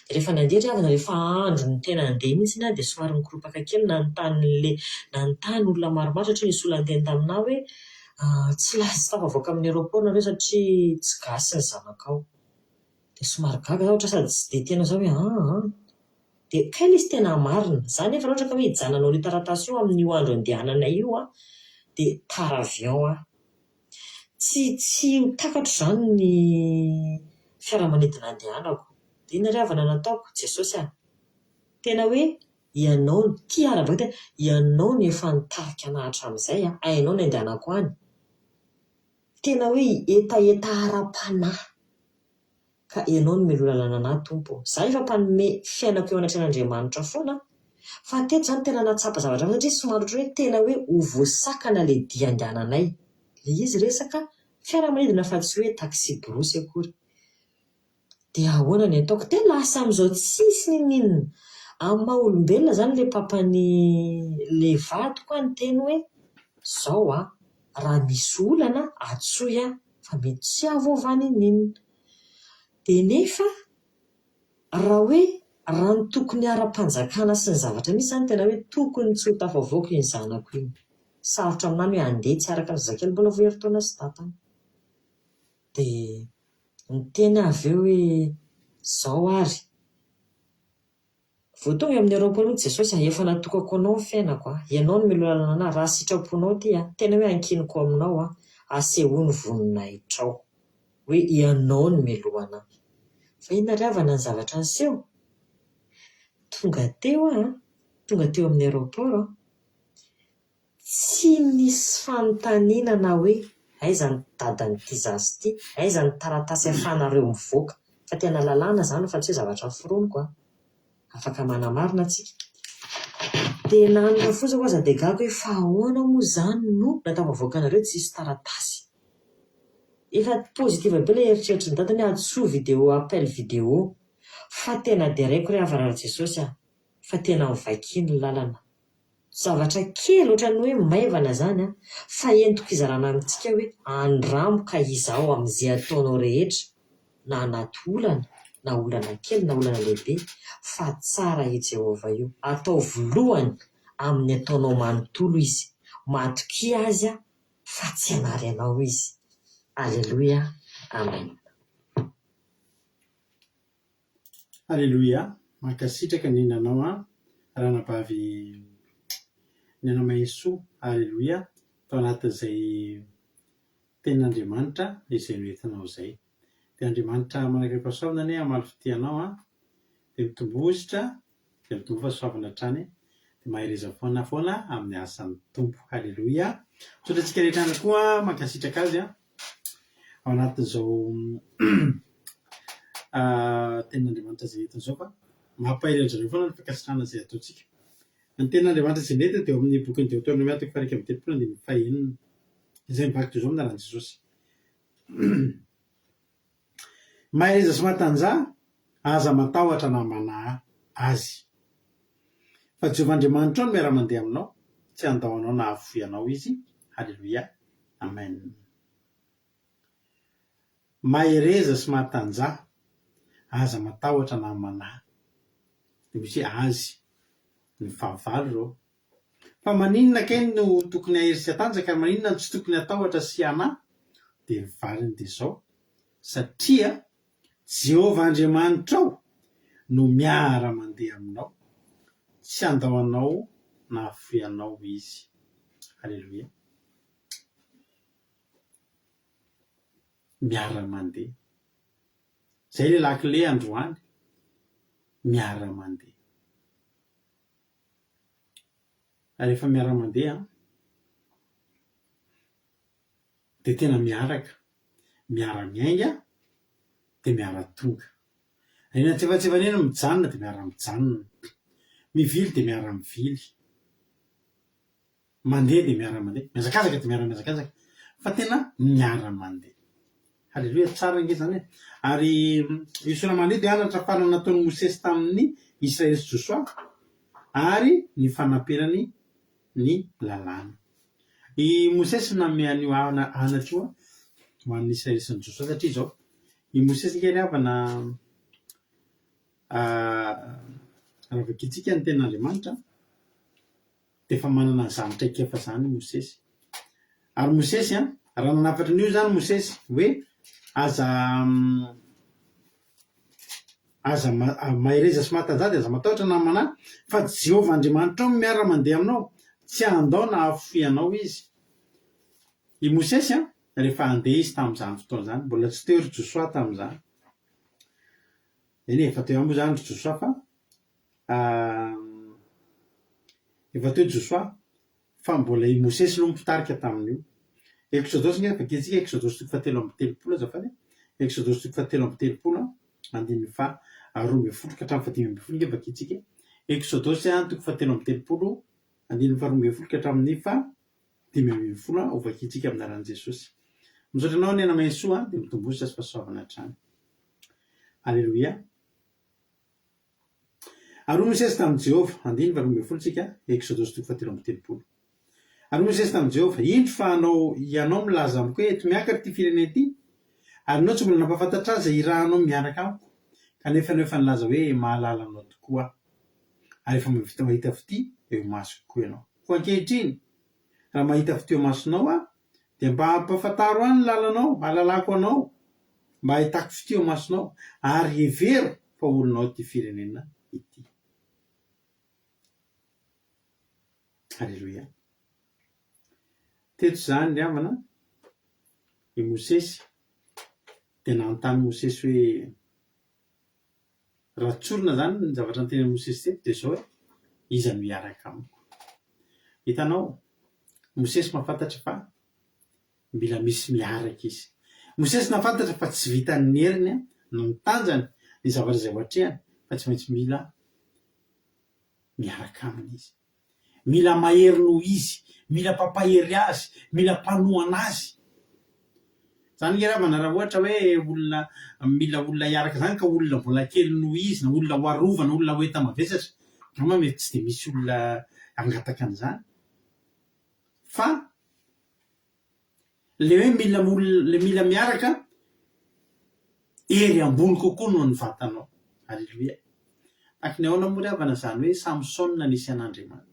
Dia rehefa nandeha ry havana, rehefa andro ny tena handeha mihitsy aho dia somary nikoropaka kely nanontany an'ilay, nanontany olona maromaro satria nisy olona niteny taminà hoe tsy lasa tsy tafavoaka amin'ny aéroport nareo satria tsy gasy ny zanakao. Dia somary gaga aho ohatra sady tsy dia tena zao hoe an an. Dia kay ilay izy tena marina. Za nefa raha ohatra ka hoe hijanona hanao an'io taratasy io amin'io andro andehananay io an, dia tara avion aho. Tsy tsy ho takatro izany ny fiaramanidina andehanako. Dia inona ry havana no ataoko? Jesosy a! Tena hoe Ianao no tia ara-bakiteny, Ianao no efa nitarika anah hatramin'izay a! Hainao ny andehanako any. Tena hoe hetaheta ara-panahy. Ka Ianao no mialoha lalana anah Tompo ô. Za efa mpanome fiainako eo anatrehan'Andriamanitra foana fa teto zany tena nahatsapa zavatra hafa satria somary ohatran'ny hoe tena hoe ho voasakana le dia andehananay. Le izy resaka fiaramanidina fa tsy hoe taxi brousse akory. Dia ahoana ny ataoko? Dia lasa amin'izao tsisy n'inon'inona. Amin'ny maha olombelona zany le papan'i le vadiko an niteny hoe zao an, raha misy olana antsoy aho fa mety tsy hahavoavaha n'inon'inona. Dia nefa raha hoe raha ny tokony ara-panjakana sy ny zavatra misy izany tena hoe tokony tsy ho tafavoaka iny zanako iny. Sarotra aminà ny hoe handeha tsy araka ny zazakely mbola vao herintaona sy tapany. Dia niteny aho avy eo hoe izao ary. Vao tonga eo amin'ny aéroport mihitsy Jesosy a, efa natokako anao ny fiainako a, ianao no mialoha lalana anah, raha sitraponao ity a, tena hoe ankiniko aminao a, asehoy ny voninahitrao, hoe ianao no mialoha anah. Fa inona ry havana ny zavatra niseho? Tonga teo aho an, tonga teo amin'ny aéroport an, Tsy nisy fanontaniana na hoe aiza ny dadan'ity zaza ity, aiza ny taratasy ahafahanareo mivoaka, fa tena lalàna izany fa tsy hoe zavatra foroniko an! Afaka manamarina tsika. Dia na ny rafozako aza dia gaga hoe fa ahoana moa izany no nahatafavoaka anareo tsisy taratasy? Efa positive be ilay eritreritry ny dadany hoe antsoy vidéo appel vidéo fa tena deraiko ry havana ry Jesosy a! Fa tena mivaky ny lalana. Zavatra kely ohatran'ny hoe maivana izany an, fa entiko hizarana amintsika hoe andramo ka izaho amin'izay ataonao rehetra na anaty olana na olana kely na olana lehibe fa tsara io Jehovah io. Ataovy lohany amin'ny ataonao manontolo Izy. Matokia Azy fa tsy hanary anao Izy. Aleloia. Amen. Aleloia, mankasitraka ny nanao an ranabavy Niaina Mahesoa, Aleloia, tao anatin'izay tenin'Andriamanitra izay noentinao izay. Dia Andriamanitra manakaiky-pahasoavana anie hamaly fitia anao an, dia mitomboa dia mitomboa fahasoavana hatrany, dia mahereza foana foana amin'ny asan'ny Tompo. Haleloia. Misaotra antsika rehetra ihany koa mankasitraka azy an, ao anatin'izao tenin'Andriamanitra izay entiny izao fa mampahery an-dry zareo foana ny fankasitrahana izay ataontsika. Ny tenin'Andriamanitra izay nentiny dia ao amin'ny bokin'ny Deoteronomia toko faha 31 andininy fahenina izay mivaky toy izao amin'ny anaran'i Jesosy. Mahereza sy matanjaha, aza matahotra na manahy azy. Fa Jehovah Andriamanitrao no miara-mandeha aminao, tsy handao anao na hahafoy anao Izy. Haleloia. Amen. Mahereza sy matanjaha, aza matahotra na manahy. Dia misy hoe azy, ny fahavalo ireo. Fa maninona kay no tokony hahery sy hatanjaka ary maninona no tsy tokony hatahotra sy hanahy? Dia ny valiny dia izao, satria Jehovah Andriamanitrao no miara-mandeha aminao, tsy handao anao na hahafoy anao Izy. Aleloia. Miara-mandeha. Izay ilay lakile androany, miara-mandeha. Rehefa miara-mandeha dia tena miaraka, miara-miainga dia miara-tonga. Eny antsefatsefany eny mijanona dia miara-mijanona, mivily dia miara-mivily. Mandeha dia miara-mandeha, mihazakazaka dia miara-mihazakazaka, fa tena miara-mandeha. Haleloia, tsara ange izany e! Ary io sora-mandeha dia anatra farany nataon'i Mosesy tamin'ny Israely sy Josoa, ary ny fanaperany ny lalàna. I Mosesy no nanome an'io anatra io ho an'ny Israely sy ny Josoa, satria izao, i Mosesy ange ry havana, raha vakintsika ny tenin'Andriamanitra, dia efa manana an'izany traikefa izany i Mosesy. Ary Mosesy an, raha nanafatra an'io izany Mosesy hoe aza aza mahereza sy mahatanjaha dia aza matahotra na manahy fa Jehovah Andriamanitrao no miara-mandeha aminao, tsy handao na hahafoy anao Izy. I Mosesy an, rehefa handeha izy tamin'izany fotoana izany, mbola tsy teo ry Josoa tamin'izany. Eny e, efa teo ihany moa izany ry Josoa fa Efa teo Josoa, fa mbola i Mosesy no mpitarika tamin'io. Eksodosy ange, vakintsika Eksodosy toko fahatelo amby telopolo azafady e. Eksodosy toko fahatelo amby telopolo andininy faha 12 ka hatramin'ny faha 15 ange vakintsika e. Eksodosy toko fahatelo amby telopolo andininy faha 12 ka hatramin'ny faha 15 ho vakintsika amin'ny anaran'i Jesosy. Misaotra anao Nena Mahesoa dia mitombosa sy fahasoavana hatrany. Aleloia. Ary hoy Mosesy tamin'i Jehovah, andininy faharoa ambin'ny folo tsika, Eksodosy toko fahatelo amby telopolo. Ary hoy Mosesy tamin'i Jehovah, Indro fa anao hianao milaza amiko hoe, Ento miakatra ity firenena ity, ary ianao tsy mbola nampahafantatra azy izay hirahanao miaraka amiko, kanefa ianao efa nilaza hoe, Mahalala anao tokoa aho, ary efa mahita fitia eo imasoko koa ianao. Koa ankehitriny, raha mahita fitia eo imasonao aho, Dia mba ampahafantaro ahy ny lalanao, hahalalako anao, mba hahitako fitia eo imasonao, ary hevero fa olonao ity firenena ity. Aleloia. Teto izany ry havana, i Mosesy dia nanontany Mosesy hoe, Raha tsorina izany ny zavatra notenenin'i Mosesy teto dia izao hoe, Iza no hiaraka amiko? Hitanao, Mosesy mahafantatra fa mila misy miaraka izy. Mosesy nahafantatra fa tsy vitan'ny heriny na ny tanjany ny zavatra izay ho atrehany fa tsy maintsy mila miaraka aminy izy. Mila mahery noho izy, mila mpampahery azy, mila mpanohana azy. Zany nge ravana raha ohatra hoe olona mila olona hiaraka zany ka olona mbola kely noho izy na olona ho arovana, olona ho enta-mavesatra, angamba mety tsy dia misy olona hangataka an'izany. Fa le hoe mila olona, le mila miaraka, hery ambony kokoa noho ny vatanao. Aleloia. Tahaka ny ahoana moa ry havana izany hoe Samsona nisy an'Andriamanitra.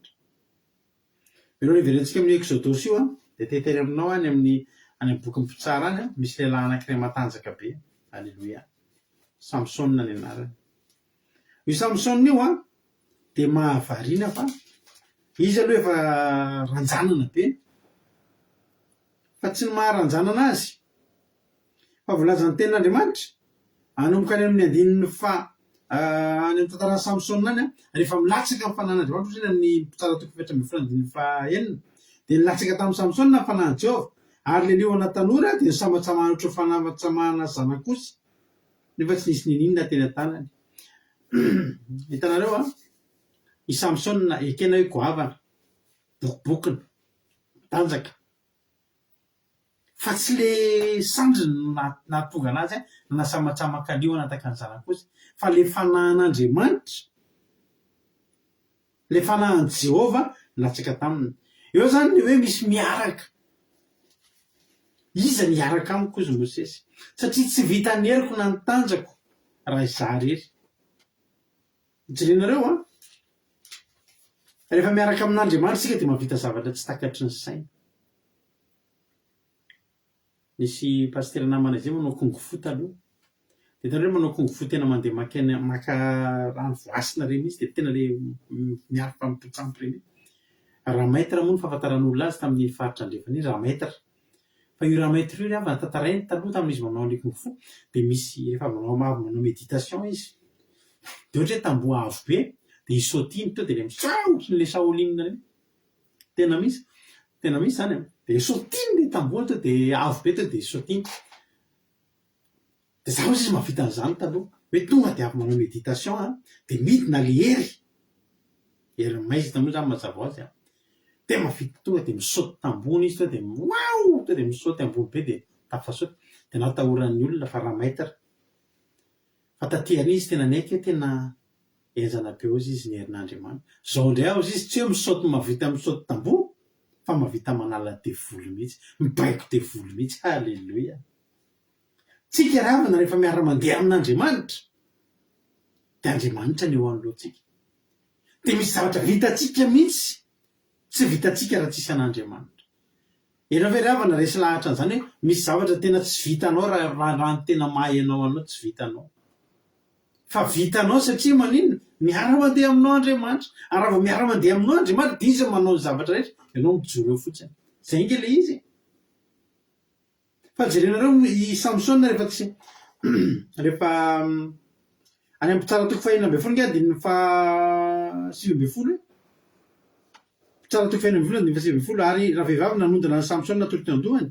Mialoha ny hiverenantsika amin'io Eksodosy io an, dia te hiteny aminao any amin'ny any amin'ny bokin'ny Mpitsara any an, misy lehilahy anankiray matanjaka be. Aleloia. Samsona ny anarany. Io Samsona io an, dia mahavariana fa izy aloha efa ranjanana be, fa tsy ny maha ranjanana azy, fa voalazan'ny tenin'Andriamanitra, hanomboka any amin'ny andininy faha any amin'ny tantaran'i Samsona any, rehefa milatsaka ny fanahin'Andriamanitra, ohatra hoe any amin'ny Mpitsara toko faha-14 andininy faha-6, dia nilatsaka tamin'i Samsona ny fanahin'i Jehovah, ary ilay liona tanora dia nisamatsamahana ohatran'ny fanamatsamahana zanak'osy, nefa tsy nisy niniana teny an-tanany. Hitanareo an, i Samsona ekena hoe goavana, bokobokona, matanjaka, fa tsy le sandriny no nahatonga anazy nanasamatsamaka liona tahaka ny zanak'osy, fa le fanahin'Andriamanitra, le fanahin'i Jehovah nilatsaka taminy. Eo zany le hoe misy miaraka. Iza ny hiaraka amiko hozy Mosesy, satria tsy vitan'ny heriko na ny tanjako raha izaho irery. Jerenareo an! Rehefa miaraka amin'Andriamanitra isika dia mahavita zavatra tsy takatry ny saina. Nisy pasitera namana izay manao kung fu taloha. Dia hitanareo manao kung fu tena mandeha maka maka rano voasina ireny mihitsy dia tena ilay miaro fanompoan-tsampy ireny. Ramaitre moa no fahafantaran'olona azy tamin'iny faritra andrefana iny, Ramaitre. Fa io Ramaitre io ry havana tantarainy taloha tamin'izy manao an'ilay kung fu dia misy rehefa avy manao avy manao méditation izy dia ohatra hoe tamboho avo be dia i-sautiny tonga dia ilay misaotra ohatran'ilay Shaolin ireny. Tena misy, tena misy izany an! Dia sautiny ilay tamboho tonga dia avo be tonga dia sautiny. Dia za hozy izy mahavita an'izany taloha, hoe tonga dia avy manao méditation an, dia midina le hery, herin'ny maizina moa izany mazava ho azy an, dia mahavita tonga dia misaoty tambony izy tonga dia waouh tonga dia misaoty ambony be dia tafasaoty, dia natahoran'ny olona fa ra-maitre. Fa taty aoriana izy tena niaiky hoe tena henjana be hozy izy ny herin'Andriamanitra. Zao indray aho hozy izy tsy hoe misaoty mahavita misaoty tamboho fa mahavita manala devoly mihitsy, mibaiko devoly mihitsy, haleloia. Tsika ry havana rehefa miara-mandeha amin'Andriamanitra dia Andriamanitra no eo anoloantsika. Dia misy zavatra vitantsika mihitsy tsy vitantsika raha tsisy an'Andriamanitra. Ianao ve ry havana resy lahatra an'izany hoe misy zavatra tena tsy vitanao raha raha ny tena maha ianao anao tsy vitanao. Fa vitanao satria maninona? Miara-mandeha aminao Andriamanitra. Ary raha vao miara-mandeha aminao Andriamanitra dia Izy no manao ny zavatra rehetra, ianao mijoro eo fotsiny. Izay ange ilay izy e. Fa jerenareo i Samsona rehefa tsy rehefa any amin'ny Mpitsara toko fahenina ambin'ny folo ange andininy faha 19 e. Mpitsara toko fahenina ambin'ny folo andininy faha 19 ary ravehivavy nanondana an'i Samsona natory teo an-dohany,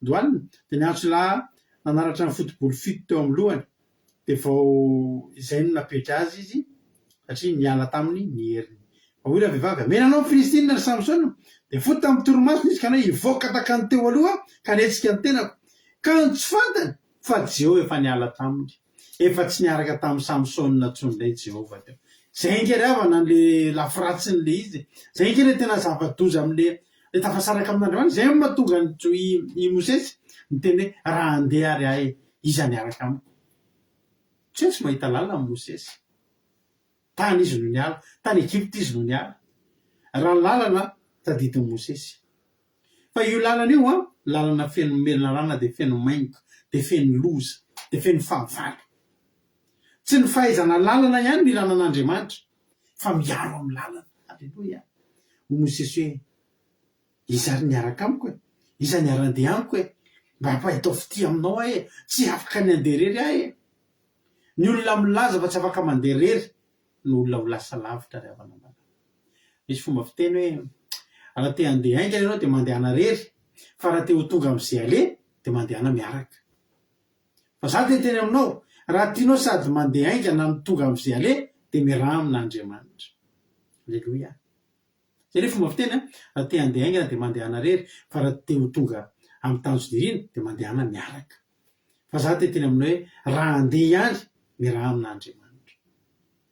dohaliny, dia niantso lahy nanaratra ny foto-bolo fito teo amin'ny lohany. Dia vao izay no napetra azy izy, satria niala taminy ny heriny. Fa hoy ravehivavy, Hamela anao ny Filistina, ry Samsona. Dia foto tamin'ny torimasony izy ka nanao hoe, Hivoaka tahaka ny teo aloha aho, ka hanetsika ny tenako. Kanjo tsy fantany fa Jehovah efa niala taminy. Efa tsy niaraka tamin'i Samsona intsony indray Jehovah teo. Izay ange ry havana ilay lafiratsin'ilay izy e. Izay ange ilay tena zava-doza amin'ilay ilay tafasaraka amin'Andriamanitra. Izay no mahatonga an'i i Mosesy niteny hoe, Raha handeha ary aho e, Iza niaraka amiko? Tsy hoe tsy mahita lalana Mosesy. Tany izy no niala. Tany Egypta izy no niala. Raha ny lalana tadidin'i Mosesy. Fa io lalana io an, lalana feno menarana dia feno maingoka, dia feno loza, dia feno fahavalo. Tsy ny fahaizana lalana ihany no ilana an'Andriamanitra, fa miaro amin'ny lalana. Aleloia. Hoy Mosesy hoe, Iza ary niaraka amiko e? Iza niara-handeha amiko e? Mba ampahitao fitia aminao aho e! Tsy afaka ny handeha irery aho e! Ny olona milaza fa tsy afaka mandeha irery no olona ho lasa lavitra ry havana malala. Misy fomba fiteny hoe, raha te handeha haingana ianao dia mandehana irery, fa raha te ho tonga amin'izay aleha dia mandehana miaraka. Fa za te hiteny aminao, raha tianao sady mandeha haingana no tonga amin'izay aleha dia miaraha amin'Andriamanitra. Aleloia. Zay le fomba fiteny an, raha te handeha haingana dia mandehana irery fa raha te ho tonga amin'ny tanjona irina dia mandehana miaraka. Fa za te hiteny aminao hoe raha handeha ihany miaraha amin'Andriamanitra.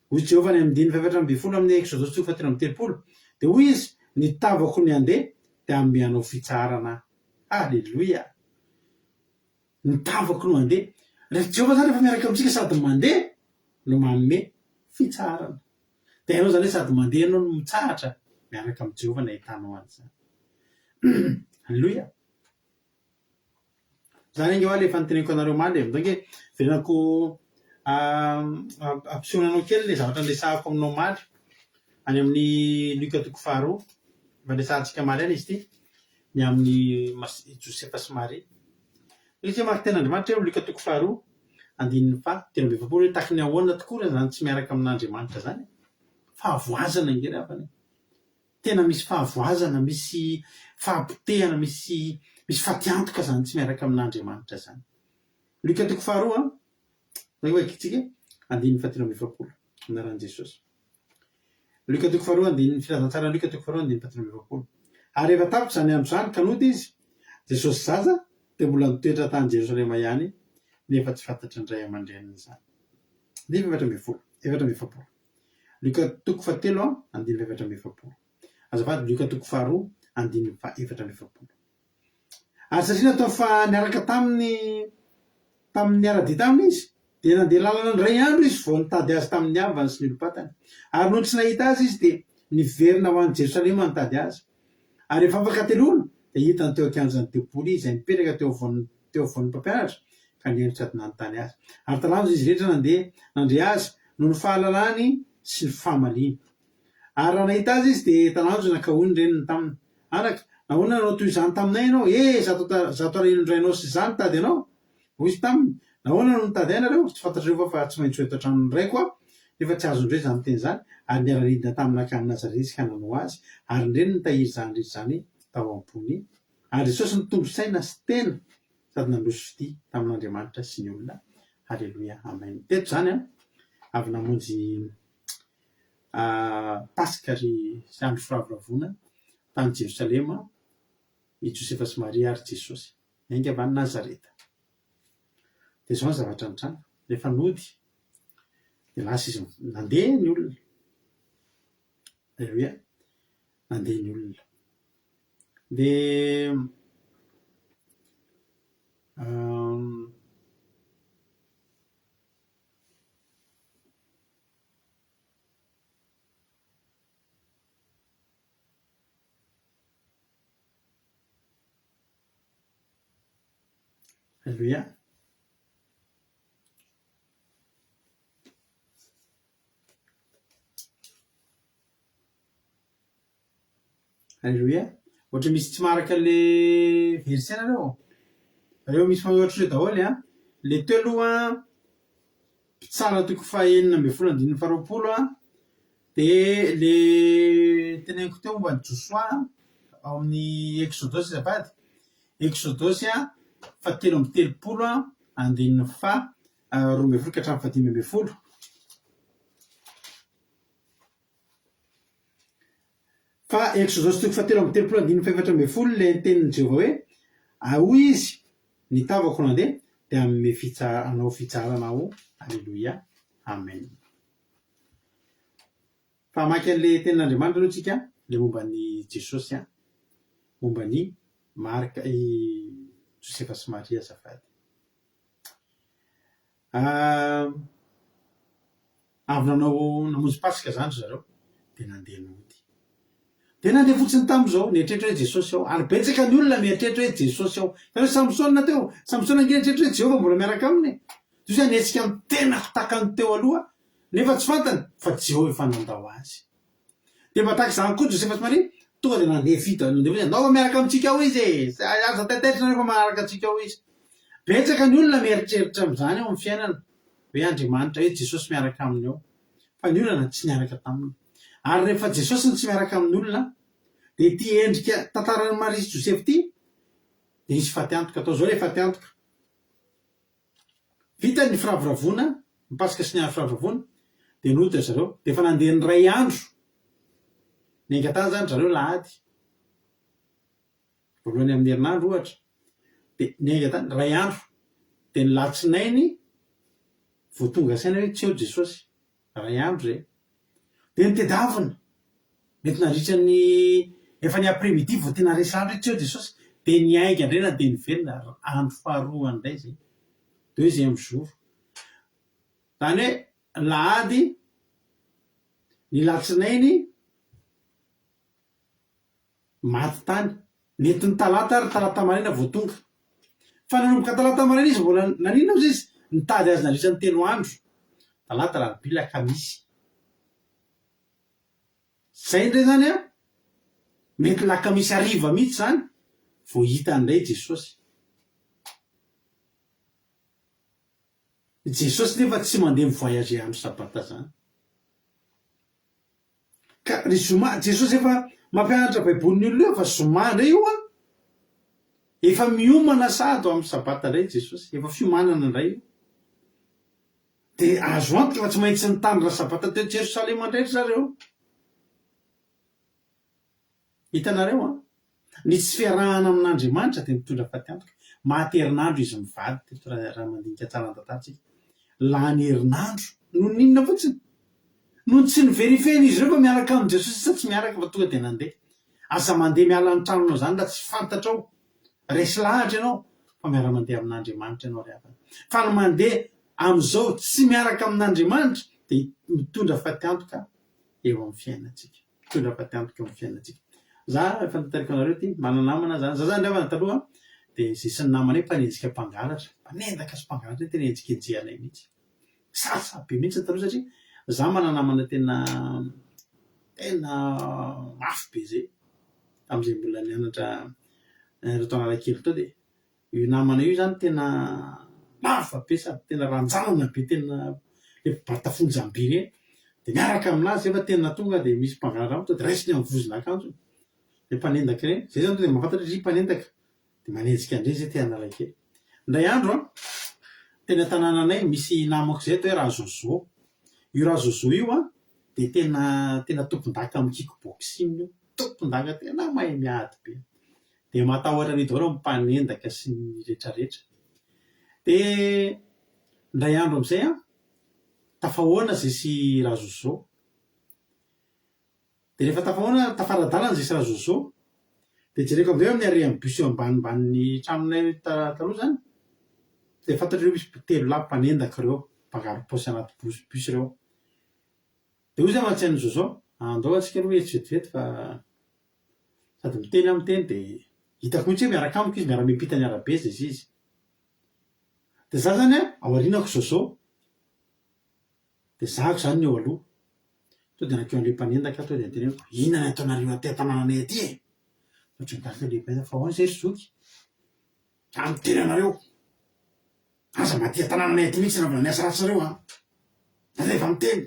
Hoy Jehovah any amin'ny andininy fahefatra ambin'ny folo amin'ny Eksodosy toko fahatelo amby telopolo dia hoy Izy, Ny tavako ny handeha dia hanome anao fitsaharana Aho. Aleloia! Ny tavako no handeha. Ry Jehovah zany rehefa miaraka amintsika sady mandeha no manome fitsaharana. Dia hainao izany hoe sady mandeha ianao no mitsahatra miaraka amin'i Jehovah no ahitanao an'izany. Aleloia! Zany ange hoa le efa noteneniko anareo omaly e. Ndao ange verenako ampisehoana anao kely le zavatra niresahako aminao omaly any amin'ny Lioka toko faharoa. Efa niresahantsika omaly ihany izy ity, ny amin'i Josefa sy Maria. Misy hoe maro tenin'Andriamanitra eo amin'ny Lioka toko faharoa, andininy faha 43 hoe taky ny ahoana tokoa raha izany tsy miaraka amin'Andriamanitra izany e. Fahavoazana ange ry havana e. Tena misy fahavoazana, misy fahapotehana, misy misy fatiantoka izany tsy miaraka amin'Andriamanitra izany. Lioka toko faharoa, zay ho vakintsika, andininy fahatelo amby 40, anaran'i Jesosy. Lioka toko faharoa, andininy filazantsaran'i Lioka toko faharoa, andininy fahatelo amby 40. Ary rehefa tapitra izany andro izany ka nody izy, Jesosy zaza dia mbola nitoetra tany Jerosalema ihany, nefa tsy fantatry ny ray aman-dreniny izany. Andininy faha 14, 44. Lioka toko fahatelo andininy faha-44. Azafady, Lioka toko faharoa andininy faha-44. Ary satria natao fa niaraka taminy tamin'ny niara-dia taminy izy, dia nandeha lalana indray andro izy vao nitady azy tamin'ny havany sy ny olom-pantany. Ary nony tsy nahita azy izy, dia niverina ho any Jerosalema nitady azy. Ary rehefa afaka hateloana, dia hitany teo an-kianjan'ny tempoly izy, izay nipetraka teo afovoan'ny teo afovoan'ny mpampianatra, ka nihaino sady nanontany azy. Ary talanjona izy rehetra nandeha nandre azy, noho ny fahalalany sy ny famaliany. Ary raha nahita azy izy, dia talanjona ka hoy ny reniny taminy, Anaka, nahoana no nanao toy izany taminay ianao? E, zato alahelon-drainao sy izaho nitady anao. Hoy izy taminy, Nahoana no nitady ahy ianareo? Tsy fantatrareo va fa tsy maintsy ho eto an-tranon'ny raiko aho? Nefa tsy azon'ireo izany teny izany, ary niara-nidina tamin'ny nankany Nazareta izy ka nanoa azy, ary ny reniny nitahiry izany rehetra izany tao am-pony. Ary Jesosy nitombo saina sy tena sady nandroso fitia tamin'Andriamanitra sy ny olona. Haleloia. Amen. Teto izany an, avy namonjy Paska ry sy andro firavoravoana tany Jerosalema i Josefa sy Maria ary Jesosy. Niainga avy any Nazareta. Dia izao ny zavatra nitranga, rehefa nody dia lasa izy nandeha ny olona. Aleloia. Nandeha ny olona. Dia Aleloia. Aleloia. Ohatra misy tsy maharaka le verset nareo? Reo misy manao ohatr'ireo daholo an. Le teo aloha mpitsara toko fahenina ambin'ny folo andininy faharoapolo an, de le teneniko teo momba an'i Josoa ao amin'ny Eksodosy azafady, Eksodosy fahatelo amby 30 andininy faha 12 ka hatramin'ny faha 15. Fa Eksodosy toko fahatelo amby 30 andininy fahefatra ambin'ny folo ilay nitenin'i Jehovah hoe, Ary hoy izy, Ny tavako no handeha, dia hanome fitsa- hanao fitsarana aho. Aleloia. Amen. Fa hamaky an'ilay tenin'Andriamanitra aloha tsika, ilay momba an'i Jesosy an, momba an'i Marka, i Josefa sy Maria azafady. Avy nanao namonjy Paska izany ry zareo dia nandeha nody. Dia nandeha fotsiny tamin'izao, nieritreritra hoe Jesosy ao. Ary betsaka ny olona mieritreritra hoe Jesosy ao. Hitanareo Samsona teo, Samsona ange nieritreritra hoe Jehovah mbola miaraka aminy e. Toy izay nihetsika ny tenako tahaka ny teo aloha, nefa tsy fantany fa Jehovah efa nandao azy. Dia mba tahaka izany koa Josefa sy Maria, tonga dia nandeha fito, nandeha fotsiny, ndao fa miaraka amintsika ao izy e! Aza taitaitra nareo fa manaraka antsika ao izy. Betsaka ny olona mieritreritra amin'izany eo amin'ny fiainana, hoe Andriamanitra, hoe Jesosy miaraka aminy ao. Fa ny olana tsy niaraka taminy. Ary rehefa Jesosy no tsy miaraka amin'ny olona, dia ity endrika tantaran'i Maria sy Josefa ity, dia hisy fatiantoka atao. Izao ilay fatiantoka. Vita ny firavoravoana, ny Paska sy ny andro firavoravoana, dia nody ry zareo. Dia efa nandeha ny iray andro. Niainga tany izany ry zareo lahady. Voalohany amin'ny herinandro ohatra. Dia niainga tany, iray andro. Dia ny latsinainy vao tonga saina hoe tsy eo Jesosy. Iray andro izay. Dia notedavina. Mety nandritra ny, efa ny après midi vao tena resy andro hoe tsy eo Jesosy. Dia niainga indray na dia niverina ary andro faharoa indray izay. Deuxième jour. Izany hoe lahady, ny latsinainy maty tany. Nentiny talata ary talata maraina vao tonga. Fa nanomboka talata maraina izy mbola naninona ozy izy? Nitady azy nandritra ny telo andro. Talata, alarobia, lakamisy. Zay indray zany an, mety lakamisy hariva mihitsy zany vao hita indray Jesosy. Jesosy nefa tsy mandeha mi-voyager andro sabata zany. Ka ry zoma, Jesosy efa mampianatra baiboly ny olona eo fa zoma indray io an! Efa miomana sahady ho amin'ny sabata indray Jesosy, efa fiomanana indray io. Dia azo antoka fa tsy maintsy nitandrina sabata teo Jerosalema indray ry zareo. Hitanareo an! Ny tsy fiarahana amin'Andriamanitra dia mitondra fatiantoka. Maty herinandro izy mivady teto raha raha mandinika tsara ny tantara tsika. Lany herinandro. Noho ny inona fotsiny? Noho ny tsy ni-verifier-n'izy ireo fa miaraka amin'i Jesosy sa tsy miaraka fa tonga dia nandeha. Aza mandeha miala ny tranonao izany raha tsy fantatrao. Resy lahatra ianao fa miara-mandeha amin'Andriamanitra ianao ry havana. Fa ny mandeha amin'izao tsy miaraka amin'Andriamanitra dia mitondra fatiantoka eo amin'ny fiainantsika. Mitondra fatiantoka eo amin'ny fiainantsika. Za efa notariko anareo ity, manana namana za, za zany ry havana taloha dia zay sy ny namanay mpanenjika mpangalatra, mpanendaka sy mpangalatra io tena enjikenjehanay mihitsy. Sarotsaro be mihitsy taloha satria za manana namana tena tena mafy be zay tamin'izay mbola nianatra nianatra tao Analakely tao dia io namana io zany tena lava be sady tena ranjanana be tena le mpibata fonjam-by ireny dia miaraka aminazy nefa tena tonga dia misy mpangalatra aminy tonga dia raisiny amin'ny vozon'akanjony le mpanendaka ireny, zay zany tonga dia mahafantatra hoe ry mpanendaka Dia manenjika an'ireny izay te Analakely. Indray andro an, teny an-tanànanay misy namako izay atao hoe Razozo. Io Razozo io an, dia tena tena tompon-daka amin'ny kick boxing io. Tompon-daka tena mahay miady be. Dia matahotra an'io daholo ny mpanendaka sy ny retraretra. Dia indray andro amin'izay an, tafahoana izay sy Razozo. Dia rehefa tafahoana, tafara-dalana izay sy Razozo, dia jereko amin'izay eo amin'ny arrêt an'ny bus eo ambanimbanin'ny tranonay taloha izany, dia fantatro hoe misy telo lahy mpanendaka ireo, mpangaro-paosy anaty bus bus ireo. Dia hoy izaho an-tsain'i Zozo, andao antsika aloha etsy vetivety fa sady miteny aho miteny dia hitako mihitsy hoe miaraka amiko izy, miara-miampita ny arabe izay izy. Dia izaho izany an, ao aorianako Zozo, Dia zahako izany ny eo aloha. Tonga dia nankeo an'ilay mpanendaka aho, tonga dia noteneniko, inona ny ataonareo aty an-tanànanay aty e? Ohatran'ny gaga ilay mpanendaka, fa ahoana izay ry zoky? Za miteny anareo, aza mba aty an-tanànanay aty mihitsy anaovana ny asa ratsinareo an! Za zay efa miteny!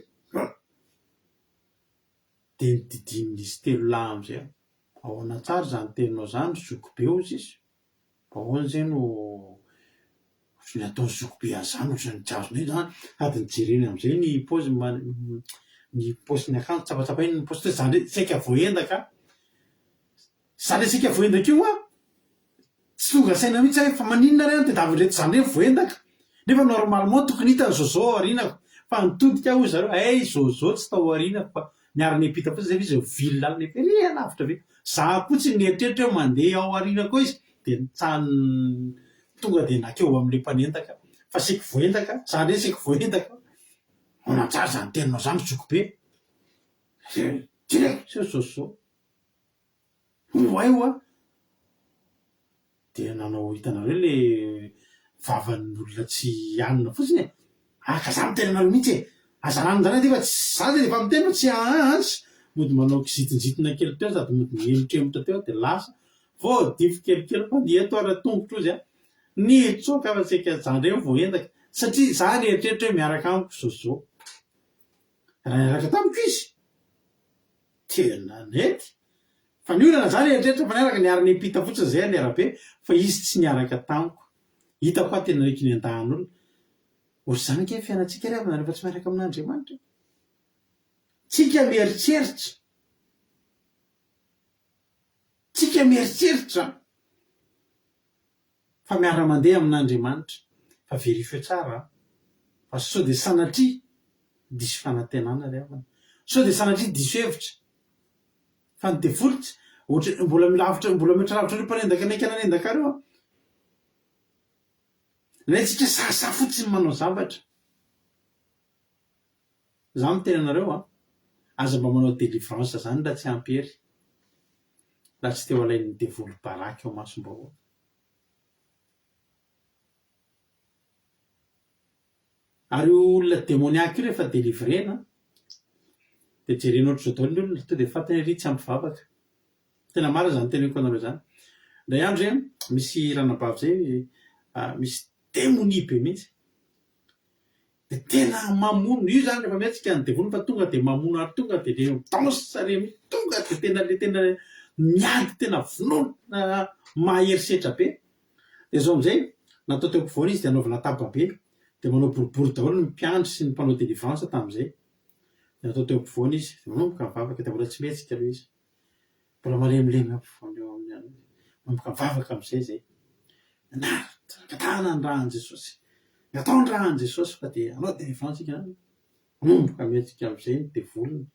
Dia nodidinin'izy telo lahy amin'izay aho, ahoana tsara izany teninao izany ry zokibe hozy izy? Ahoana izay no ohatran'ny ataon'i zokibe an'izany ohatran'ny tsy azonay izany, sady nijereny amin'izay ny paoziny ny paozin'ny akanjo, tsapatsapainy ny paosy, za ndray saika voaendaka aho, za le saika voaendaka io an, tsy tonga saina mihitsy aho hoe fa maninona ary aho no tadiavin'ireto za ndray voaendaka, nefa normalement tokony hitan'i Zozo ao aorianako, fa nitodika aho hoy zareo, hay Zozo tsy tao aorianako fa niara-niampita fotsiny zay fa izy nivily lalana efa ery alavitra be. Za koa tsy nieritreritra hoe mandeha ao aoriana koa izy dia nitsan tonga dia nakeo amin'ilay mpanendaka fa saiky voaendaka, za ndray saiky voaendaka, ahoana tsara zany teninao zany ry zokibe? Direct zao zao Oay hoa! Dia nanao hitanareo le vavan'ny olona tsy hanina fotsiny e! Ah ka za miteny anareo mihitsy e! Aza ranona zany aty fa tsy za zay efa miteny fa tsy aa mody manao kizitinjitina kely teo sady mody miemotremotra teo dia lasa vao dify kelikely fa ny eto ary tongotro ozy a! Nitsoaka fa saika za ndray no voaendaka satria za nieritreritra hoe miaraka amiko Zozo raha niaraka tamiko izy Tena nety. Fa ny olana zany eritreritra fa niaraka niara niampita fotsiny zay ny arabe fa izy tsy niaraka tamiko. Hitako aho tena reky nendahan'olona. Ohatr'izany ange ny fiainantsika ry havana rehefa tsy miaraka amin'Andriamanitra e. Tsika mieritreritra. Tsika mieritreritra. Fa miara-mandeha amin'Andriamanitra. Fa verifieo tsara an! Fa sao dia sanatria diso fanantenana ry havana. Sao dia sanatria diso hevitra. Fa ny devoly tsy, ohatra, mbola lavitra, mbola mihoatra lavitra an'ireo mpanendaka naika nanendaka ireo an! Ilay tsika sahisahy fotsiny manao zavatra. Za miteny anareo an! Aza mba manao délivrance zany raha tsy ampy hery. Raha tsy teo alain'ny devoly baraka eo imasom-bahoaka. Ary io olona demoniaque io rehefa delivrena dia jerena ohatr'izao daholo ny olona, tonga dia fantany hoe ry tsy ampy vavaka. Tena marina izany teneniko anareo izany. Indray andro izay misy ranabavy izay misy demonia be mihitsy. Dia tena mamono, io izany rehefa mihetsika ny devoly fa tonga dia mamono ary tonga dia le mi-danse re mihitsy, tonga dia tena le tena miady tena vonoina mahery setra be. Dia izao amin'izay, natao teo ampovoany izy dia anaovana taba be, dia manao boribory daholo ny mpiandry sy ny mpanao délivrance tamin'izay. Dia natao teo ampovoany izy, dia manomboka mivavaka dia mbola tsy mihetsika aloha izy. Mbola malemilemy eo ampovoany eo amin'ny anona. Manomboka mivavaka amin'izay izay. Nanaritra, nangatahana ny ràn'i Jesosy. Natao ny ràn'i Jesosy fa dia hanao délivrance isika an. Manomboka mihetsika amin'izay ny devoliny.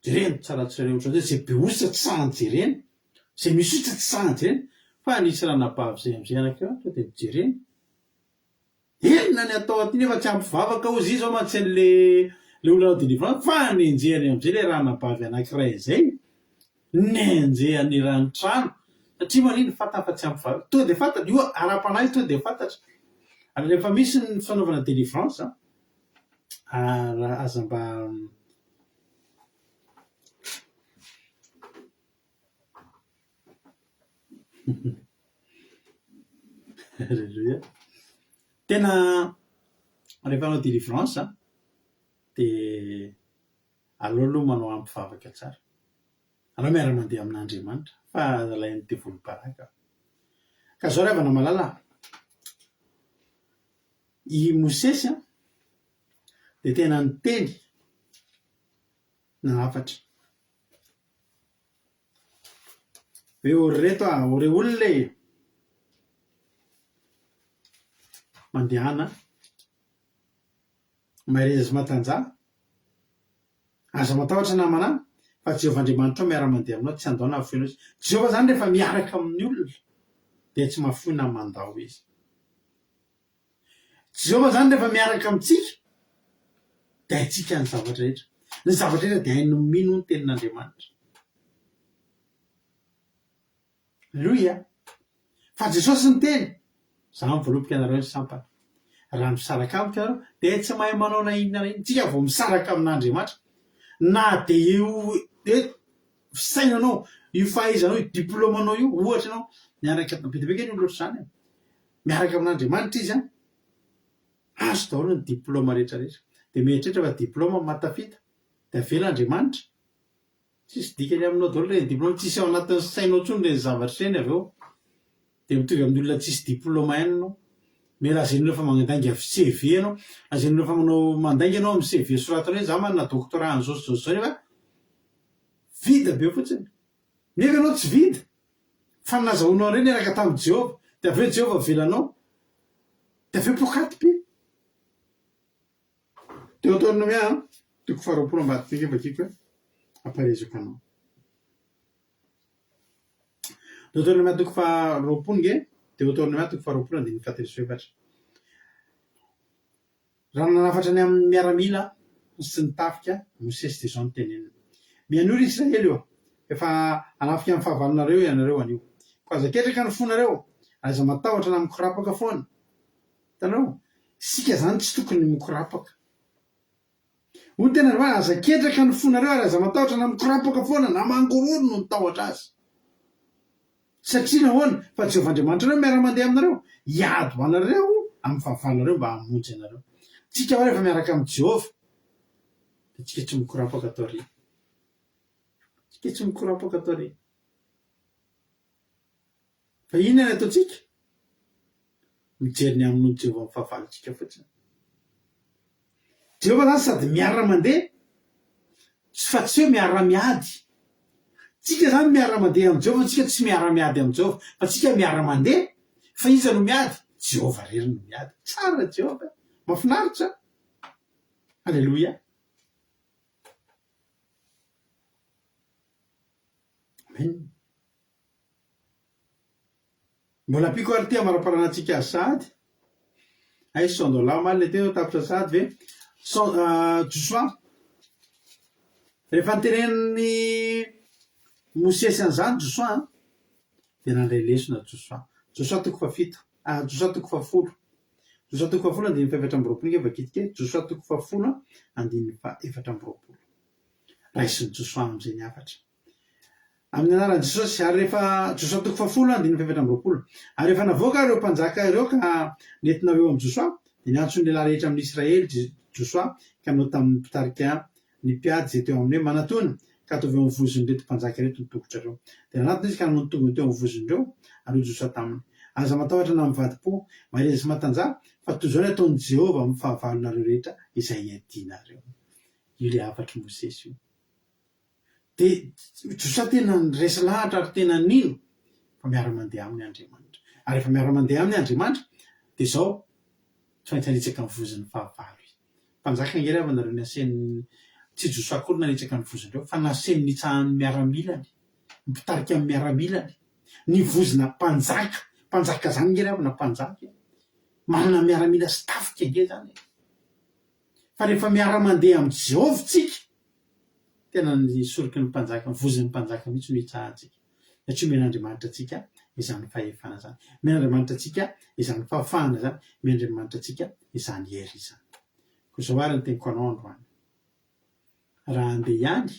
Jerena tsara tsy jerena ohatran'izay, izay be osa tsy sahany jerena, izay misy osa tsy sahany jerena. Fa nisy ranabavy izay amin'izay anankiray tonga dia nojerena. Inona ny atao aty nefa tsy ampy vavaka ozy izy ao mantsy anle le olona ao délivrance fa nenjehany amizay le ranabavy anakiray zay nenjehany eran'ny trano satria manino fantany fa tsy ampy vavaka tonga de fantany io ara-panahy tonga de fantatra ary rehefa misy ny fanaovana délivrance aza mba Alléluia. Tena rehefa hanao délivrance dia aleo aloha manao ampy vavaka tsara. Aleo miara-mandeha amin'Andriamanitra fa aza alain'ny devoly baraka. Ka zao ry havana malala a, i Mosesy an dia tena niteny nanafatra. Hoe ô ry reto a, ô re olona e! Mandehana, mahereza sy matanjaha, aza matahotra namana fa Jehovah Andriamanitrao miara-mandeha aminao, tsy handao na hahafoy anao izy. Jehovah izany rehefa miaraka amin'ny olona dia tsy mahafoy na mandao izy. Jehovah izany rehefa miaraka amintsika dia haintsika ny zavatra rehetra. Ny zavatra rehetra dia hain'ny mino ny tenin'Andriamanitra. Aleloia! Fa Jesosy niteny, Izaho no voaloboka ianareo ny sampana. Raha misaraka amiko ianareo dia tsy mahay manao na inona na inona. Tsika vao misaraka amin'Andriamanitra na dia io hoe fisainanao, io fahaizanao, io diplaomanao io, ohatra ianao miaraka, be dia be ange ny olona ohatr'izany e. Miaraka amin'Andriamanitra izy an! Azo daholo ny diplaoma rehetra rehetra. Dia mieritreritra fa diplaoma no mahatafita. Dia avela Andriamanitra. Tsisy dikany aminao daholo ireny diplaoma, tsisy ao anatin'ny sainao intsony ireny zavatra ireny avy eo. Dia mitovy amin'ny olona tsisy diplaoma ihany ianao. Mety lazain'ny olona fa mandainga CV ianao, lazain'ny olona fa manao mandainga ianao amin'ny CV soratanao hoe za manana doctorat an'izao sy izao sy izao nefa vide be fotsiny. Nefa ianao tsy vide. Fa ny nazahoanao an'ireny niaraka tamin'i Jehovah, dia avy eo Jehovah avelanao, dia avy eo pokaty be. Deoteronomia toko faharoapolo ambadika vakiko hoe ampaherezako anao. Deoteronomia toko faharoapolo nge, Deoteronomia toko faharoapolo andininy fahatelo sy efatra. Raha nanafatra ny amin'ny miaramila sy ny tafika Mosesy dia izao no teneniny, Mihainoa ry Israely ô, efa hanafika ny fahavalonareo ianareo anio. Koa aza ketraka ny fonareo, ary aza matahotra na mikorapaka foana. Hitanareo? Isika izany tsy tokony mikorapaka. Hoy ny tenin'Andriamanitra, Aza ketraka ny fonareo ary aza matahotra na mikorapaka foana na mangorohoro noho ny tahotra azy. Satria nahoana? Fa Jehovah Andriamanitrareo miara-mandeha aminareo, hiady ho anareo amin'ny fahavalonareo mba hamonjy anareo. Tsika ho'a rehefa miaraka amin'i Jehovah, dia tsika tsy mikorapaka ato aoriana. Tsika tsy mikorapaka ato aoriana. Fa inona ny ataontsika? Mijery ny hamonoan'i Jehovah ny fahavalontsika fotsiny. Jehovah izany sady miara-mandeha, fa tsy hoe miara-miady. Tsika izany miara-mandeha amin'i Jehovah, tsika tsy miara-miady amin'i Jehovah, fa tsika miara-mandeha, fa iza no miady? Jehovah irery no miady. Tsara Jehovah e! Mahafinaritra! Aleloia! Amen. Mbola ampiako ary ity amaraparanantsika azy sahady. Hay cent dollars omaly le teo tapitra sahady ve? Cent Josoa. Rehefa notenenin'i Mosesy an'izany Josoa an. Dia nandray lesona Josoa. Josoa toko fahafito, ah, Josoa toko fahafolo. Josoa toko fahafolo andininy fahefatra amby roapolo ange vakitika e. Josoa toko fahafolo andininy fahefatra amby roapolo. Raisin'i Josoa amin'izay ny hafatra. Amin'ny anaran'i Jesosy, ary rehefa, Josoa toko fahafolo andininy fahefatra amby roapolo. Ary rehefa navoaka ireo mpanjaka ireo ka nentina ho eo amin'i Josoa, dia niantso ny lehilahy rehetra amin'ny Israely Josoa ka nanao tamin'ny mpitarika ny mpiady izay teo aminy hoe, Manatòna, ka ataovy eo amin'ny vozon'ireto mpanjaka ireto ny tongotrareo. Dia nanatona izy ka nanao ny tongony teo amin'ny vozon'ireo, ary hoy Josoa taminy, Aza matahotra na mivadi-po, mahereza sy matanjaha, fa toy izao ny ataon'i Jehovah amin'ny fahavalonareo rehetra izay iadianareo. Io ilay hafatr'i Mosesy io. Dia Josoa tena resy lahatra ary tena nino fa miara-mandeha aminy Andriamanitra. Ary rehefa miara-mandeha aminy Andriamanitra, dia izao, tsy maintsy hanitsaka ny vozon'ny fahavalo izy. Mpanjaka ange ry havana ireo nasainy, tsy Josoa akory nanitsaka ny vozon'ireo, fa nasainy nitsahan'ny miaramilany, ny mpitarika ny miaramilany, ny vozona mpanjaka, mpanjaka izany ange ry havana mpanjaka e! Manana miaramila sy tafika ange izany e! Fa rehefa miara-mandeha amin'i Jehovah isika, tena ny soroky ny mpanjaka, ny vozon'ny mpanjaka mihitsy no hitsahantsika. Satria omen'Andriamanitra antsika izany fahefana izany. Omen'Andriamanitra antsika izany fahafahana izany. Omen'Andriamanitra antsika izany hery izany. Koa izao àry ny teniko anao androany. Raha handeha ihany,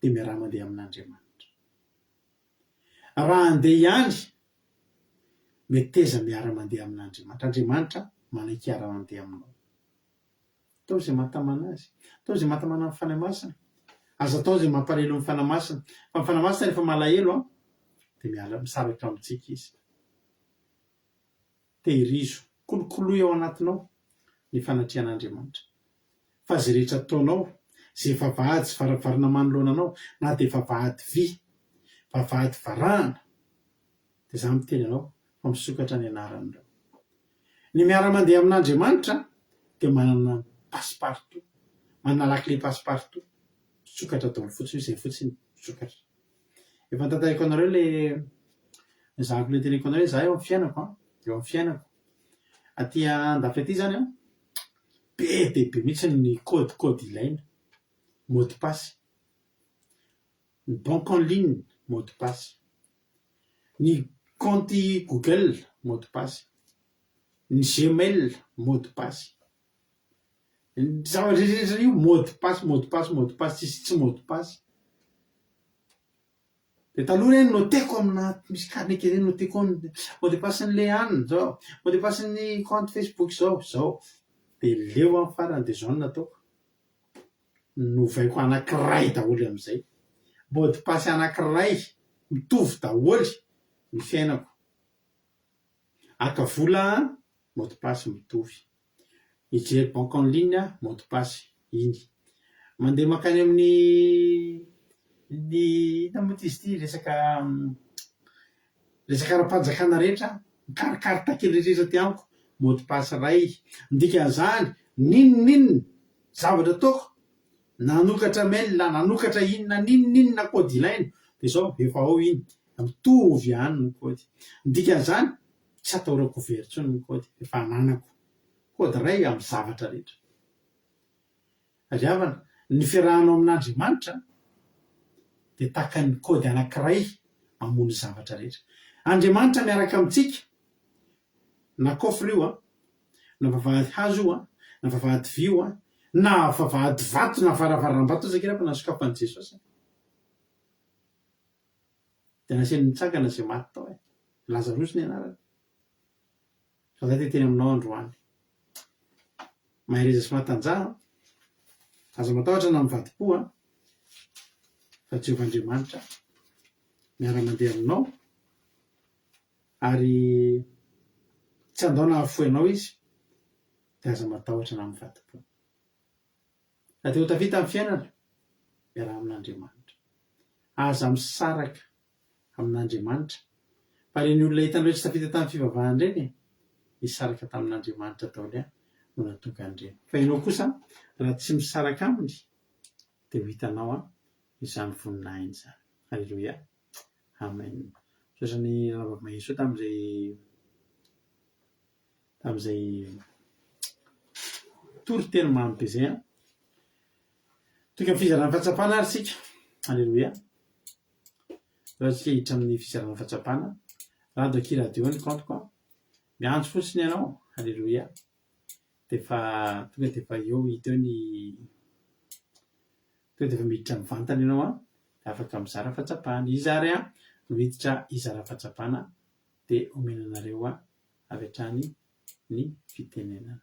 dia miaraha mandeha amin'Andriamanitra. Raha handeha ihany, meteza miara-mandeha amin'Andriamanitra. Andriamanitra manaiky hiara-mandeha aminao. Atao izay mahatamana azy. Atao izay mahatamana ny Fanahy Masina. Aza atao izay mampalahelo ny Fanahy Masina. Fa ny Fanahy Masina rehefa malahelo an, dia miala, misaraka amintsika izy. Tehirizo, kolokoloy ao anatinao ny fanatrehan'Andriamanitra. Fa izay rehetra ataonao, izay vavahady sy varavarana manoloana anao, na dia vavahady vy, vavahady varahana, dia izaho miteny anao fa misokatra ny anaran'ireo. Ny miara-mandeha amin'Andriamanitra dia manana passe partout, manana lakile passe partout, misokatra daholo fotsiny io, izay fotsiny misokatra. Efa notantaraiko anareo le zahako le teneniko anareo hoe za eo amin'ny fiainako an, eo amin'ny fiainako. Aty andafy aty zany an, be dia be mihitsy ny code code ilaina, mot de passe. Ny banque en ligne, mot de passe. Ny kaonty Google, mot de passe. Ny Gmail, mot de passe. Ny zavatra rehetra io mot de passe, mot de passe, mot de passe, tsisy tsy mot de passe. Dia taloha ireny noteko amina misy carnet kely ireny noteko ao ny mot de passe-n'le anona zao, mot de passe-n'ny compte Facebook zao, zao. Dia leo aho ny farany dia zao no nataoko. Novaiko anankiray daholo amin'izay. Mot de passe anankiray mitovy daholo ny fiainako. Haka vola mot de passe mitovy. Hijery banque en ligne mot de passe iny. Mandeha mankany amin'ny ny inona moa ity izy ity resaka resaka ara-panjakana rehetra, ny carte carte kely rehetra aty amiko mot de passe iray. Ny dikan'izany n'inon'inona zavatra ataoko, na hanokatra mail na hanokatra inona n'inon'inona code ilaina dia izao efa ao iny, mitovy ihany ny code. Ny dikan'izany tsy atahorako ho very intsony ny code, efa ananako code iray amin'ny zavatra rehetra. Ry havana, ny fiarahanao amin'Andriamanitra dia tahaka ny kaody anankiray mamono ny zavatra rehetra. Andriamanitra miaraka amintsika, na coffre io an, na vavahady hazo io an, na vavahady vy io an, na vavahady vato na varavaram-bato aza akia raha fa nosokafan'i Jesosy. Dia nasainy nitsangana izay maty tao e. Lazarosy ny anarany. Fa za te hiteny aminao androany. Mahereza sy matanjaha an. Aza matahotra na mivadi-po an. Fa Jehovah Andriamanitra miara-mandeha aminao ary tsy handao na hahafoy anao Izy dia aza matahotra na mivadi-po. Raha te ho tafita amin'ny fiainana, miaraha amin'Andriamanitra. Aza misaraka amin'Andriamanitra. Fa ireny olona hitanareo tsy tafita tamin'ny fivavahana ireny e, nisaraka tamin'Andriamanitra daholo ihany no nahatonga an'ireny. Fa ianao kosa raha tsy misaraka aminy dia ho hitanao an izany voninahiny izany. Aleloia. Amen. Misaotra ny Ranabavy Mahesoa tamin'izay tamin'izay toriteny mamy be izay an. Tonga amin'ny fizarana fahatsapana ary isika. Aleloia. Aleo tsika hiditra amin'ny fizarana fahatsapana. Rado akia radio ny kaontiko an. Miantso fotsiny ianao. Aleloia. Dia efa tonga dia efa eo hita eo ny tonga dia efa miditra mivantana ianao an. Dia afaka mizara fahatsapana. Iza ary an no hiditra hizara fahatsapana dia omena anareo avy hatrany ny fitenenana.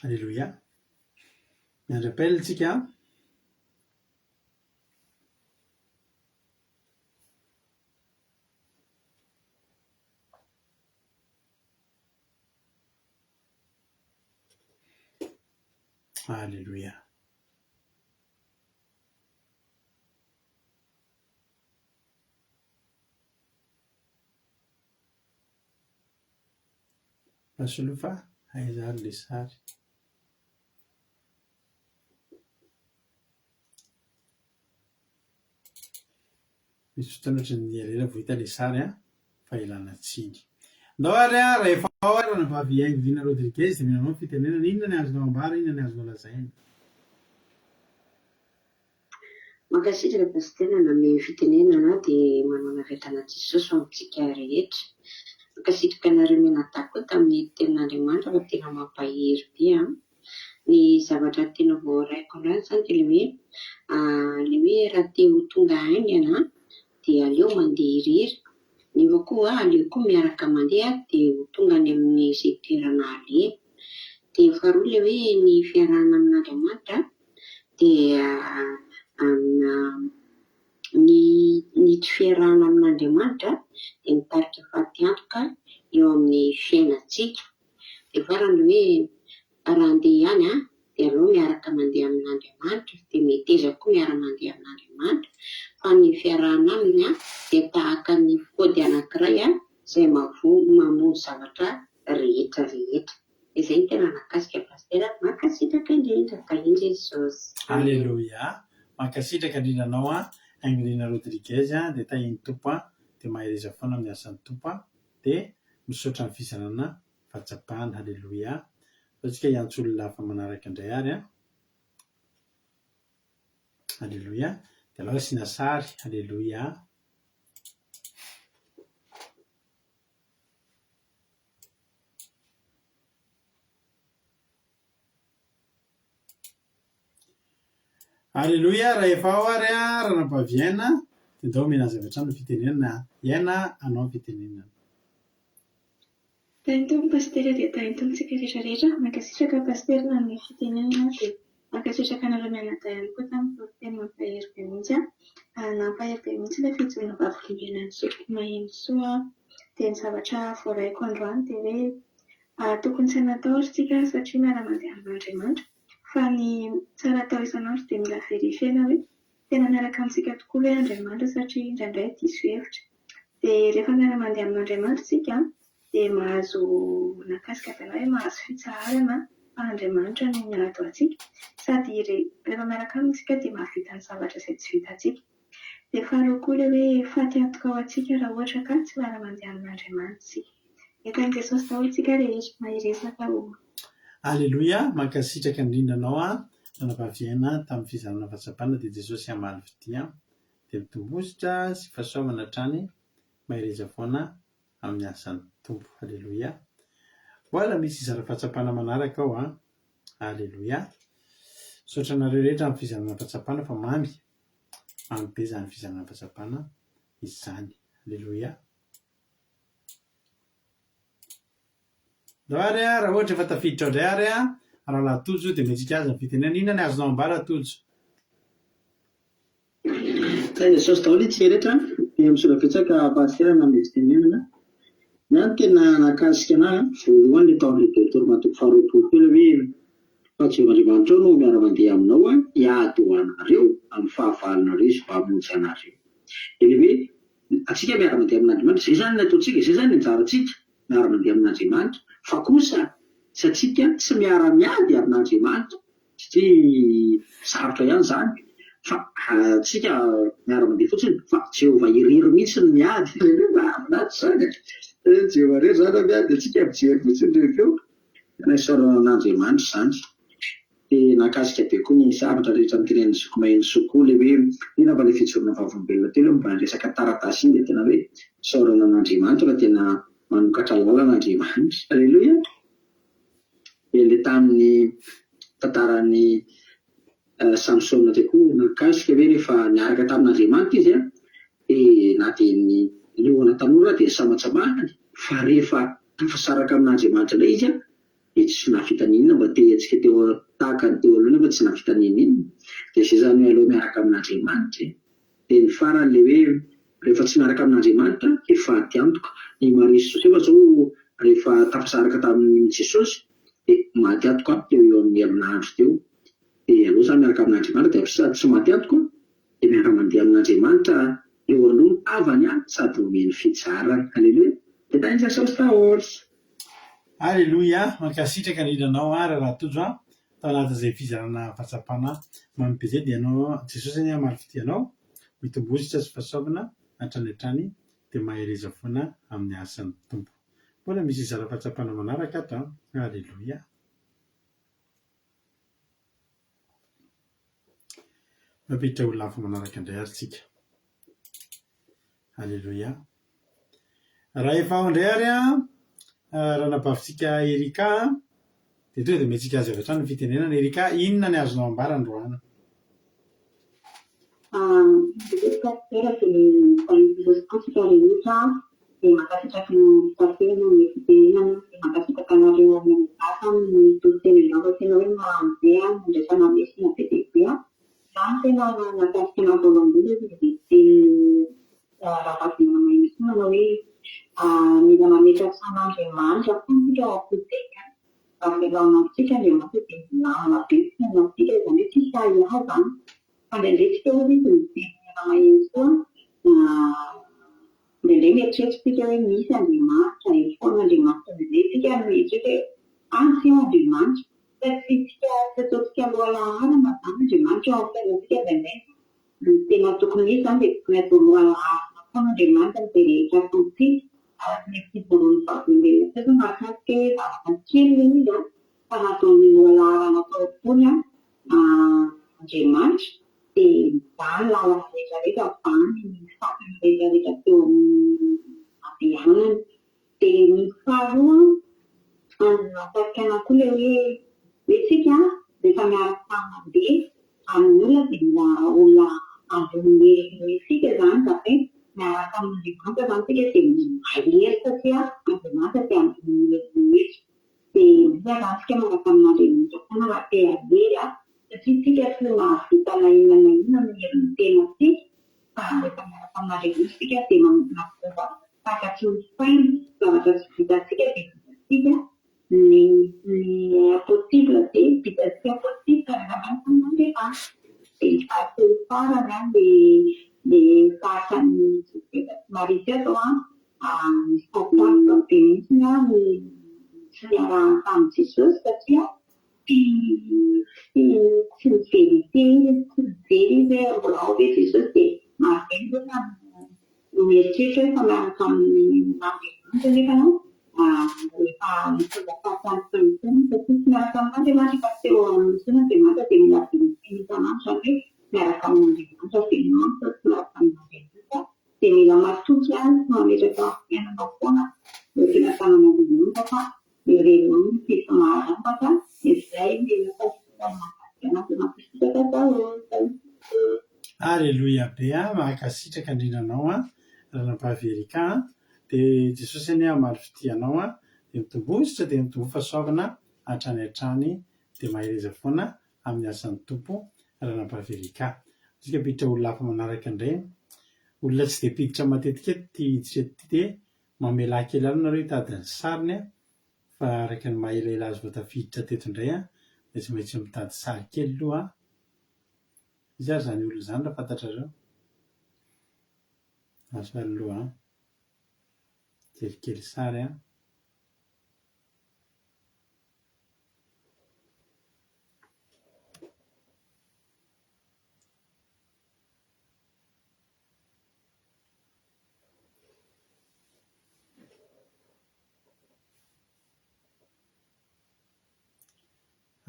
Aleloia. Miandry appel tsika. Aleloia. Rasoloa fa aiza ary le sary? Misy fotoana ohatran'ny elaela vao hita le sary an, fa ilana tsiny. Ndao ary an, raha efa ao ary ranabavy Haingo Vina Rodriguez dia omena anao ny fitenenana, inona ny azonao ambara, inona ny azonao lazaina? Mankasitraka Pasitera nanome fitenenana dia manao navetana Jesosy ho amintsika rehetra. Mankasitraka anareo mianadahy koa tamin'ny tenin'Andriamanitra fa tena mampahery be an. Ny zavatra tena voaraiko androany izany dia ilay hoe ilay hoe raha te ho tonga haingana dia aleo mandeha irery nefa koa aleo koa miaraka mandeha dia ho tonga any amin'izay toerana aleha. Dia faharoa ilay hoe ny fiarahana amin'Andriamanitra dia ny ny tsy fiarahana amin'Andriamanitra dia mitarika fatiantoka eo amin'ny fiainantsika. Dia farany hoe raha handeha ihany dia aleo miaraka mandeha amin'Andriamanitra, dia meteza koa miara-mandeha amin'Andriamanitra, fa ny fiarahana aminy dia tahaka ny kaody anankiray izay mamono zavatra rehetra rehetra. Izay no tena nahakasika Pasitera, mankasitraka indrindra, tahin'i Jesosy. Amen. Aleloia! Mankasitraka indrindra anao an, Haingo-Nirina Rodriguez an, dia tahin'ny Tompo an, dia mahereza foana amin'ny asan'ny Tompo an, dia misaotra amin'ny fizarana fahatsapana. Aleloia! Aleo tsika hiantso olona hafa manaraka indray ary an. Aleloia! Dia aleo asiana sary. Aleloia! Aleloia, raha efa ao ary ranabavy Aina dia ndao omena azy avy hatrany ny fitenenana. Aina, anao ny fitenenana. Tahin'ny Tompo Pasitera dia tahin'ny Tompo tsika rehetra rehetra. Mankasitraka Pasitera nanome fitenenana dia mankasitraka anareo mianadahy ihany koa tamin'ny toriteny mampahery be mihitsy an. Nampahery be mihitsy ilay fijoroana vavolombelona an'i Zoky Mahenosoa an. Dia ny zavatra voaraiko androany dia hoe tokony tsy hanatahotra isika satria miara-mandeha amin'Andriamanitra fa ny tsara atao isan'andro dia mila verifier-na hoe tena miaraka amintsika tokoa ve Andriamanitra satria indraindray diso hevitra. Dia rehefa miara-mandeha amin'Andriamanitra isika dia mahazo nahakasika avy anao hoe mahazo fitsaharana fa Andriamanitra no miady ho antsika sady rehefa miaraka aminy isika dia mahavita ny zavatra izay tsy vitantsika. Dia faharoa koa ilay hoe faty antoka ho antsika raha ohatra ka tsy miara-mandeha amin'Andriamanitra isika. Entan'i Jesosy daholo isika rehetra. Mahereza daholo. Aleloia, mankasitraka indrindra anao an, Ranabavy Aina tamin'ny fizarana fahatsapana dia Jesosy hamaly fitia dia mitombozotra sy fahasoavana hatrany, mahereza foana amin'ny asan'ny Tompo. Aleloia. Voilà, misy hizara fahatsapana manaraka ao an. Aleloia. Misaotra anareo rehetra amin'ny fizarana fahatsapana fa mamy. Mamy be izany fizarana fahatsapana izany. Aleloia. Ndao ary an, raha ohatra efa tafiditra ao indray ary an, Rahalahy Tojo dia mendrika azy ny fitenenana. Inona ny azonao ambara Tojo? Tahin'i Jesosy daholo itsika rehetra dia misaotra betsaka Pasitera nanome fitenenana. Ny ahy no tena nahakasika anah voalohany ilay tao amin'ny Deuteronoma toko faharoapolo teo ilay hoe fa Jehovah Andriamanitrao no miara-mandeha aminao hiady ho anareo amin'ny fahavalonareo izy mba hamonjy anareo. Dia ilay hoe antsika miara-mandeha amin'Andriamanitra, izay izany ny ataontsika, izay izany ny anjarantsika miara-mandeha amin'Andriamanitra fa kosa tsy antsika tsy miara-miady amin'Andriamanitra Satria sarotra ihany izany fa tsika miara-mandeha fotsiny fa Jehovah irery mihitsy no miady. Mahafinaritra izany e! Jehovah irery izany no miady, tsika mijery fotsiny rehefa eo. Tena isaorana an'Andriamanitra izany. Dia nahakasika be koa ny zavatra rehetra notenenin'i Zoky Mahenisoa koa ilay hoe indrindra fa ilay fijoroana vavolombelona teo ilay momba ny resaka taratasy iny dia tena hoe isaorana an'Andriamanitra fa tena manokatra lalana Andriamanitra. Aleloia! Dia ilay tamin'ny tantaran'i Samsona teo koa nahakasika hoe rehefa niaraka tamin'Andriamanitra izy dia na dia ny liona tanora dia nisamatsamahany fa rehefa tafasaraka amin'Andriamanitra indray izy dia tsy nahavita n'inona mba te hihetsika teo tahaka ny teo aloha nefa tsy nahavita n'inon'inona dia izay izany hoe aleo miaraka amin'Andriamanitra e! Dia ny farany ilay hoe rehefa tsy miaraka amin'Andriamanitra dia faty antoka. I Maria sy Josefa izao rehefa tafasaraka tamin'i Jesosy dia maty antoka teo eo amin'ny herinandro teo. Dia aleo izany miaraka amin'Andriamanitra dia sady tsy maty antoka dia miara-mandeha amin'Andriamanitra eo aloha ny tavany sady omeny fitsarana. Aleloia! Dia tahin'i Jesosy daholo! Aleloia! Mankasitraka indrindra anao ary Rahalahy Tojo a! Tao anatin'izay fizarana fahatsapana mamy be izay dia ianao Jesosy anie hamaly fitia anao, mitomboa sy fahasoavana hatrany hatrany dia mahereza foana amin'ny asan'ny Tompo. Mbola misy hizara fahatsapana manaraka ato an! Aleloia! Mampiditra olona hafa manaraka indray ary tsika. Aleloia. Raha efa ao indray ary an, ranabavintsika Erika an, dia tonga dia omentsika azy avy hatrany ny fitenenana. Erika, inona ny azonao ambara androany? Pasitera dia mpanompo antsika rehetra dia mankasitraka ny pasitera ny fitenenana dia mankasitraka anareo mianadahy amin'ny toriteny androany fa tena hoe mamy be an, nandraisana lesona be dia be an. Za no tena nahakasika anah voalohany indrindra dia ilay tenin'i Ravalomanana Mahenosoa manao hoe mila mametra an'Andriamanitra foana isika ao am-pontsika, raha avela ao anatintsika Andriamanitra dia milamina be ny fiainantsika, izany hoe tsisy ahiahy izany. Fa indraindray tsika hoy izy miteny Raha Mahenosoa indraindray mieritreritra isika hoe misy Andriamanitra, eo foana Andriamanitra, indraindray isika mieritreritra hoe any ve Andriamanitra? Fa tsy tsika tsy ataontsika lohalaharana izany Andriamanitra ao amin'ny fiainantsika indraindray fa ny tena tokony hisy izany dia tokony atao lohalaharana foana Andriamanitra amin'izay rehetra ataontsika araka ny fijoroan'ny vavolombelona teo izao mahakasika hoe zavatra kely ilay izy an, fa nataony lohalaharana tao am-pony an Andriamanitra dia nivaha ny lalana rehetra rehetra, nivaha ny sakana rehetra rehetra teo amin'ny andehanany. Dia ny faharoa an, nahasarika anah koa ilay hoe, hoe tsika rehefa miaraka mandeha amin'ny olona dia mila olona ambony hery noho isika izany, izany hoe miaraka amin'Andriamanitra izany tsika dia mahery satria Andriamanitra dia ambony hery noho isika. Dia mila izany tsika miaraka amin'Andriamanitra foana raha te hahery an, satria tsika tsy mahavita na inona na inona amin'ny herin'ny tenantsika. Fa rehefa miaraka aminareo isika dia manomboka zavatra tsy takatry ny saina, zavatra tsy vitantsika dia vitantsika, ny ny impossible dia vitantsika possible rehefa miaraka amin'Andriamanitra. Dia ny fahatelo farany an, le le tahaka an'i Josefa sy Maria teo zao an, misy tantara be mihitsy an ny tsy niarahany tamin'i Jesosy satria Tsy tsy tsy ni-verite izy, tsy nijery izy hoe mbola ao ve Jesosy dia maro be ny olona no mieritreritra hoe fa miaraka amin'Andriamanitra nefa rehefa mitondra fahasarotra ny fiainana satria tsy miaraka amin'Andriamanitra fa tsy eo aminy intsony Andriamanitra dia mila verite isan'andro izany hoe miaraka amin'Andriamanitra ve ianao sa tsy miaraka amin'Andriamanitra dia mila matoky Azy sy mametraka fiainanao foana eo am-pelatanan'Andriamanitra fa Ireny ihany no efa maharapaka izay mila fasiana mahakasika anazy mankasitraka daholo. Aleloia be a, mankasitraka indrindra anao a, ranabavy Erika a, dia Jesosy anie hamaly fitia anao a, dia mitomboa dia mitomboa fahasoavana hatrany hatrany dia mahereza foana amin'ny asan'ny Tompo ranabavy Erika. Antsika mpiditra olona hafa manaraka indray, olona tsy dia mpiditra matetika eto ity hiditra eto ity dia Mamelà kely aloha nareo hitady ny sariny an, fa araka ny maha elaela azy vao tafiditra teto indray an, dia tsy maintsy mitady sary kely aloha an. Iza ary izany olona izany raha fantatrareo? Asa aloha an. Mijery kely sary an.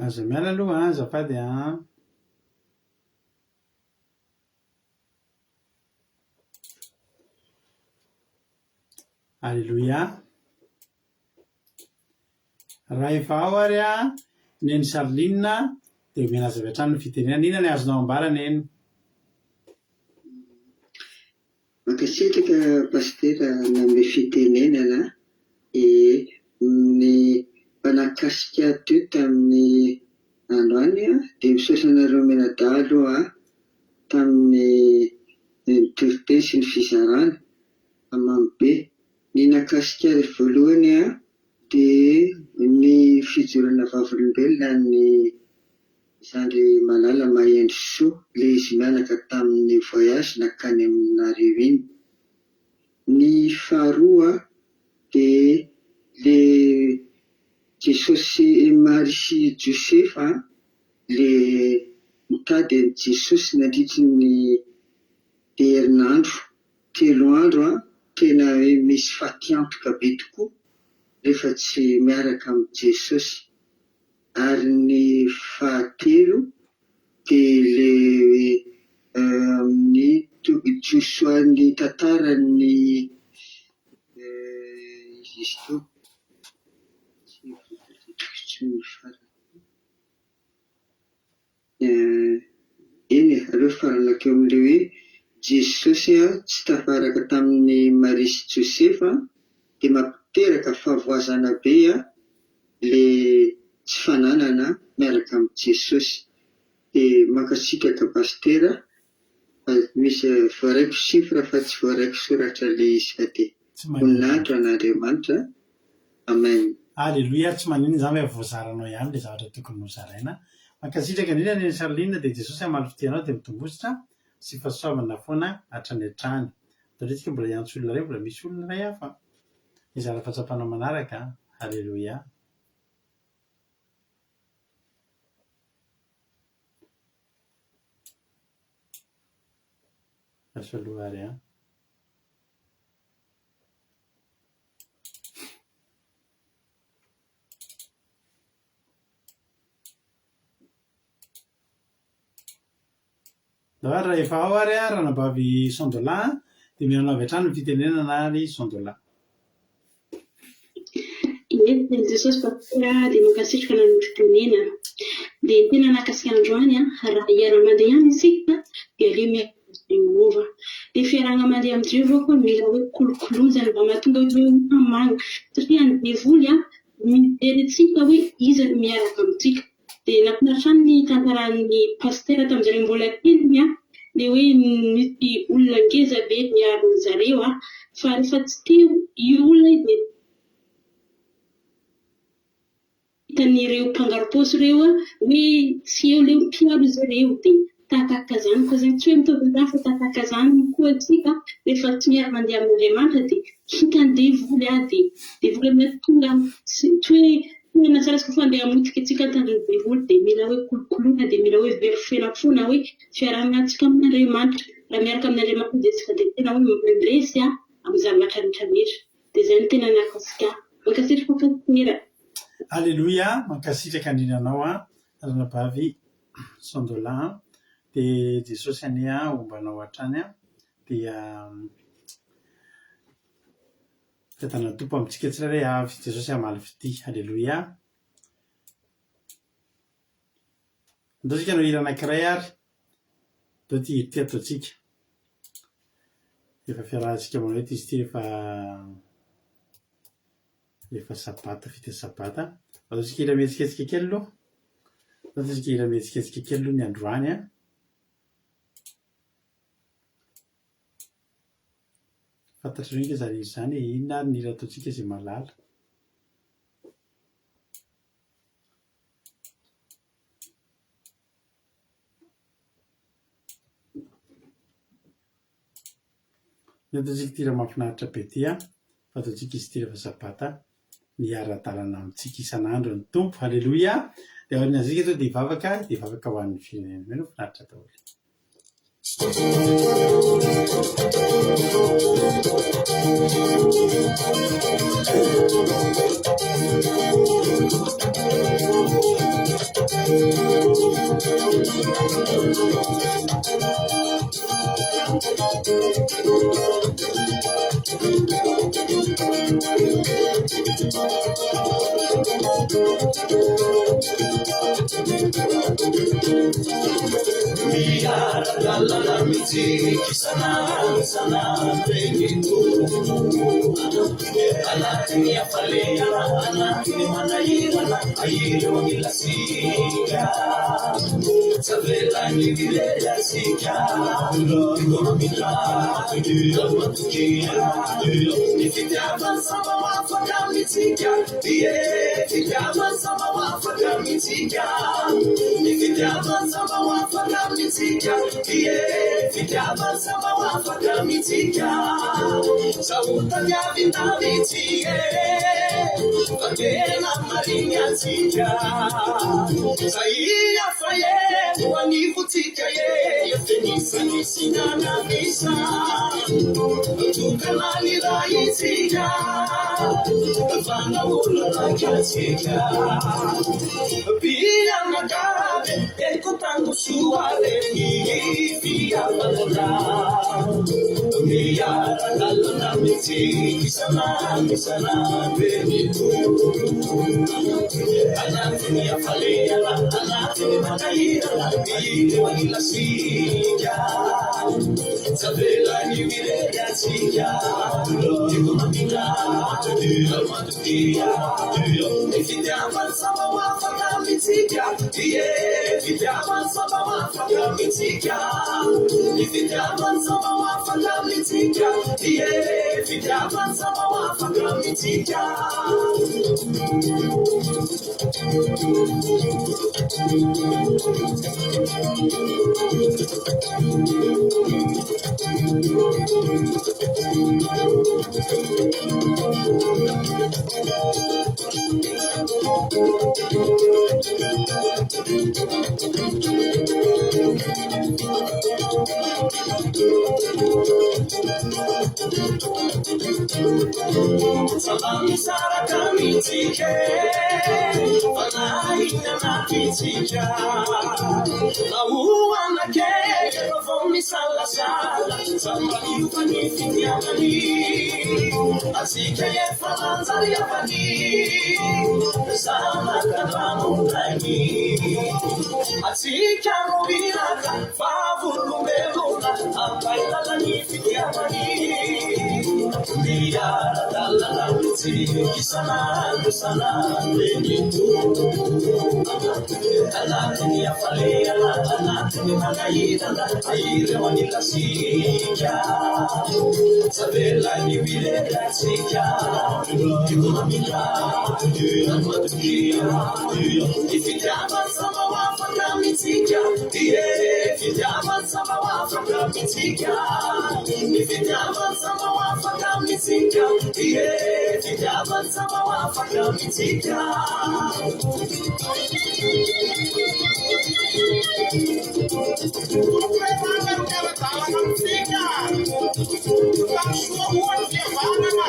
Aza miala aloha an, azafady an. Aleloia. Raha efa ao ary an, Neny Charline, dia omena azy avy hatrany ny fitenenana. Inona ny azonao ambara Neny? Mankasitraka Pasitera nanome fitenenana ee ny mba nahakasika teo tamin'ny androany dia misaotra anareo mianadahy aloha tamin'ny toriteny sy ny fizarana fa mamy be. Ny nahakasika ahy voalohany dia ny fijoroana vavolombelona ny Zandry malala mahendry soa le izy mianaka tamin'ny voyage nakany aminareo iny. Ny faharoa de le Jesosy Maria sy Josefa le nitady an'i Jesosy nandritry ny herinandro, telo andro tena hoe misy fatiantoka be tokoa rehefa tsy miaraka amin'i Jesosy. Ary ny fahatelo dia ilay amin'ny Josoa ny tantaran'ny iza izy teo? Tsy voatadidiko intsony ny farany. Eny e, aleo faranako eo amin'ilay hoe Jesosy tsy tafaraka tamin'i Maria sy Josefa dia mampiteraka fahavoazana be ilay tsy fananana miaraka amin'i Jesosy. Dia mankasitraka Pasitera fa misy voaraiko chiffre fa tsy voaraiko soratra ilay izy fa dia voninahitra ho an'Andriamanitra. Amen. Aleloia, tsy maninona izany fa efa voazaranao ihany ilay zavatra tokony nozaraina. Mankasitraka indrindra Neny Charline dia Jesosy hamaly fitia anao dia mitombosotra sy fahasoavana foana hatrany hatrany. Atao indray tsika mbola hiantso olona iray mbola misy olona iray hafa hizara fahatsapana manaraka. Aleloia. Lasa aloha ary an. Ary raha efa ao ary ranabavy Sandola dia mihaino avy hatrany ny fitenenana ary Sandola. Ie, teny Jesosy Pasitera dia mankasitraka nanome fitenenana. Dia ny tena nahakasika androany an, raha hiara-mandeha ihany isika dia aleo miaraka amin'i Jehovah. Dia fiarahana mandeha amin'i Jehovah koa mila hoe kolokoloina mba mahatonga hoe mihamanga. Satria ny devoly an, mijery antsika hoe iza no miaraka amintsika. Dia nahafinaritra ahy ny tantaran'ny pasitera tamin'izareo mbola kely an, ilay hoe nisy olona ngeza be niaro an'zareo an, fa rehefa tsy teo io olona io dia hitan'ireo mpangaro-paosy ireo hoe tsy eo ilay mpiaro zareo dia tahakahaka izany koa izany, tsy hoe mitovy amin'izany fa tahakahaka izany koa isika rehefa tsy miara-mandeha amin'Andriamanitra dia hitan'ny devoly dia devoly amin'ilay tonga tsy hoe Tena tsara tokoa fa andeha hamotika antsika ny tanjon'ny devoly dia mila hoe kolokoloina dia mila hoe verifena foana hoe fiarahantsika amin'Andriamanitra. Raha miaraka amin'Andriamanitra dia tsika dia tena hoe mandresy amin'ny zavatra rehetra rehetra. Dia izay no tena nahakasika ahy. Mankasitraka Pasitera. Aleloia, mankasitraka indrindra anao an, ranabavy Sandola an, dia Jesosy anie homba anao hatrany an, dia Fiadanan'ny Tompo amintsika tsirairay avy. Jesosy hamaly fitia. Aleloia. Andao isika hanao hira anankiray ary. Andao ity hira ity ataontsika. Efa fiarahantsika manao eto izy ity rehefa rehefa sabata, fetin'ny sabata. Ataontsika hira mihetsiketsika kely aloha. Ataontsika hira mihetsiketsika kely aloha ny androany an. Fantatrareo ange izany hira izany e, inona ary ny hira ataontsika izay mahalala? Ny ataontsika ity hira mahafinaritra be ity an, fa ataontsika izy ity rehefa sabata, miara-dalana amintsika isan'andro ny Tompo, haleloia! Dia aorian'izay isika tonga dia hivavaka, dia hivavaka ho an'ny firenena. Mino aho finaritra daholo. Miara-dalana mitsiky isan'andro isan'andro eny Tompo. Anatin'ny hafaliana, anatin'ny manahirana, ireo anilantsika. Tsy avelany ho irery antsika. Mamindra, matokia. Ny fitiavany samba ho afaka amintsika. Ie, fitiavany samba ho afaka amintsika. Ny fitiavany samba ho afaka amintsika. Ie, fitiavany samba ho afaka amintsika. Zaho tadiavin-davitsy e, fa tena marigny antsika. Zay hafa e, ho anivontsika e, efa nisanisy nanamisa. Tokana ny raintsika, fa naolana antsika. Mpianakavy, eko tangosoa reny fihavanana. Miara-dalana mitsiky isan'andro isan'andro eny Tompo. Anatin'ny hafaliana, anatin'ny manahirana, ireo anilantsika. Tsy avelany ho irery antsika. Tiako mamindra, matokia. Ny fitiavany samba ho afaka amintsika. Ie, fitiavany samba ho afaka amintsika. Ny fitiavany samba ho afaka amintsika. Ie, fitiavany samba ho afaka amintsika. Tsy mba misaraka amintsika e, fanahy anatintsika. Na ho anakely ireo vao misalasala, tsy mba miova ny fitiavany. Antsika efa nanjary havany, zanaka an-tranon-drainy. Antsika no iraka, vavolombelona, hampahalala ny fitiavany. Miara-dalana mitsiky isan'andro isan'andro eny Tompo. Anatin'ny hafaliana, anatin'ny manahirana, ireo anilantsika. Tsy avelany ho irery antsika. Tiako mamindra, matokia. Ny fitiavany samba ho afaka amintsika. Ie, fitiavany samba ho afaka amintsika. Ny fitiavany samba ho afaka amintsika. Ie, fitiavany samba ho afaka amintsika. Tompon-kevana no miara-dalana amintsika. Mirary soa ho an'ny fihavanana.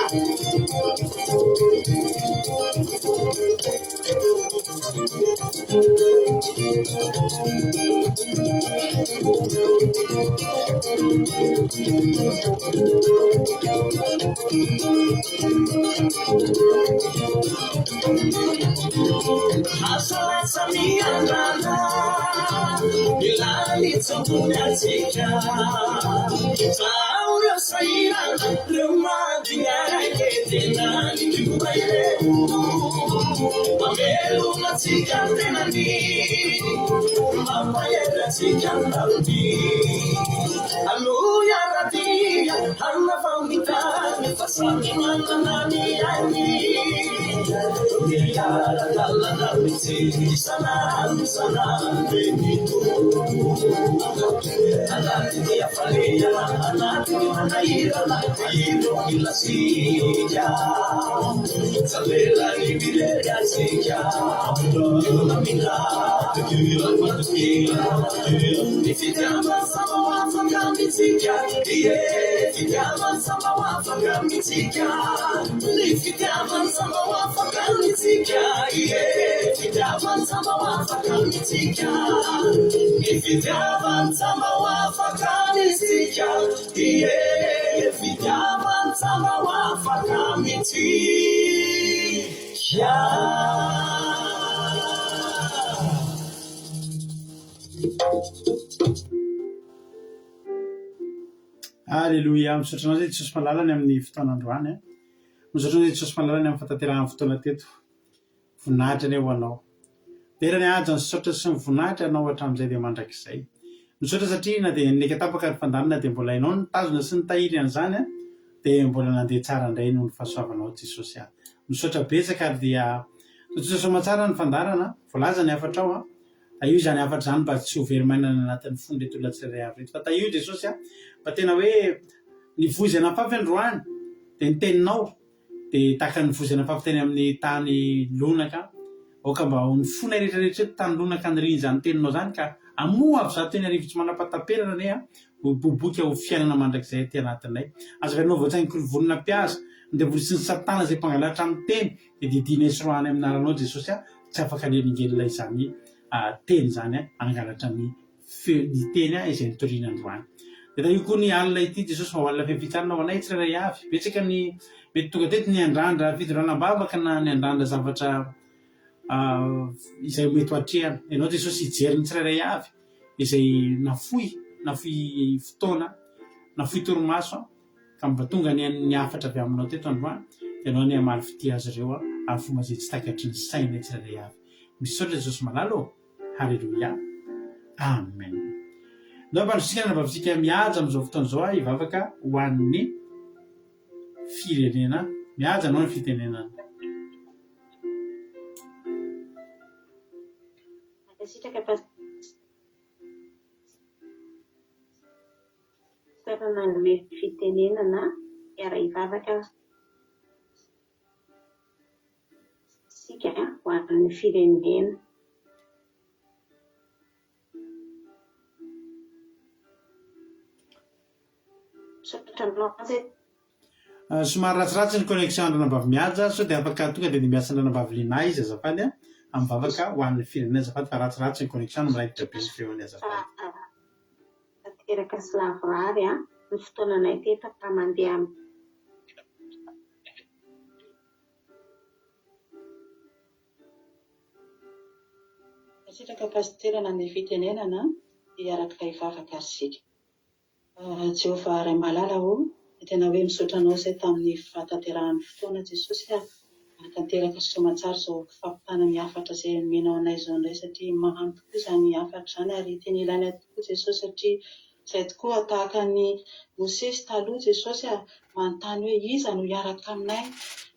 Asa lasa miandrandra ny lanitra ambony antsika. Zahao ireo sahirana, ireo madiny aina tena nitomba ireo. Mamelona antsika ny tenany, mampahery antsika ny lalony. Aloha hiara-dia hanavao ny tany fa samy manana ny ainy. Miara-dalana mitsiky isan'andro isan'andro eny Tompo. Anatin'ny hafaliana, anatin'ny manahirana, ireo anilantsika. Tsy avelany ho irery antsika. Mamindra, matokia. Ny fitiavany samba ho afaka amintsika. amintsika, ie, fitiavany sa mba ho afaka amintsika, ny fitiavany sa mba ho afaka amintsika, ie, fitiavany sa mba ho afaka amintsika, ny fitiavany sa mba ho afaka amintsika, ie, fitiavany sa mba ho afaka amintsika. Aleloia, misaotra anao Jesosy malala ny amin'ny fotoana androany a. Misaotra anao Jesosy malala ny amin'ny fahatanterahan'ny fotoana teto. Voninahitra anie ho anao. Dera ny haja, ny saotra sy ny voninahitra anao hatramin'izay dia mandrakizay. Misaotra satria na dia nileka tapaka ny fandaminana dia mbola ianao nitazona sy nitahiry an'izany a, dia mbola nandeha tsara indray noho ny fahasoavanao Jesosy a. Misaotra betsaka ary dia tontosa soamatsara ny fandaharana, voalaza ny hafatrao a. Tahio izany hafatra izany mba tsy ho very maina any anatin'ny fon'ireto olona tsirairay avy ireto. Fa tahio Jesosy a, mba tena hoe ny voa izay nafafy androany dia ny teninao dia tahaka ny voa izay nafafy teny amin'ny tany lonaka. Aoka mba ho ny fonay rehetra rehetra eto tany lonaka anirian'izany teninao izany ka hamoa avy izato teny arivo tsy manam-pahataperana anie a, ho boboika ho fiainana mandrakizay aty anatinay. Aza avela voatsaingoky ny vonona mpihaza, ny devoly sy ny satana izay mpangalatra amin'ny teny dia didianay sy roahany amin'ny anaranao Jesosy a, tsy afaka hanelingelina izany teny izany hangalatra ny feo ny teny izay nitoriana androany. Dia tahio koa ny alina ity Jesosy fa ho alina feno fitsarana ho anay tsirairay avy. Betsaka ny mety tonga teto niandrandra fitondrana am-bavaka na niandrandra zavatra izay mety ho atrehana. Ianao Jesosy hijery ny tsirairay avy izay nafoy, nafoy fotoana, nafoy torimaso. Ka mba tonga anie ny hafatra avy aminao teto androany dia ianao anie hamaly fitia azy ireo amin'ny fomba izay tsy takatry ny sainay tsirairay avy. Misaotra Jesosy malala ô! Haleloia! Amen! Ndao ampandrosotsika ny anabavintsika mihaja amin'izao fotoana izao aho hivavaka ho an'ny firenena. Mihaja anao ny fitenenana. Mankasitraka Pasitera. Tsara nanome fitenenana hiara-hivavaka isika ho an'ny firenena. Misaotra anao zay. Somary ratsiratsy ny connexion an-dRanabavy Mihaja, sao dia afaka tonga dia dimbiasan'ny Ranabavy Lina izy azafady a, amin'ny vavaka ho an'ny firenena azafady fa ratsiratsy ny connexion no miraikitra be ny feony azafady. Tanteraka sy lavorary ny fotoananay teto raha mandeha amin'ny. Mankasitraka Pasitera nanome fitenenana hiaraka hivavaka ary isika. Jehovah Ray malala ô, dia tena hoe misaotra Anao izay tamin'ny fahatanterahan'ny fotoana Jesosy a, nahatanteraka soamatsara izao fampitana ny hafatra izay nomenao anay izao indray satria mamy tokoa izany hafatra izany ary tena ilaina tokoa Jesosy satria izay tokoa tahaka an'i Mosesy taloha Jesosy a, manontany hoe iza no hiaraka aminay,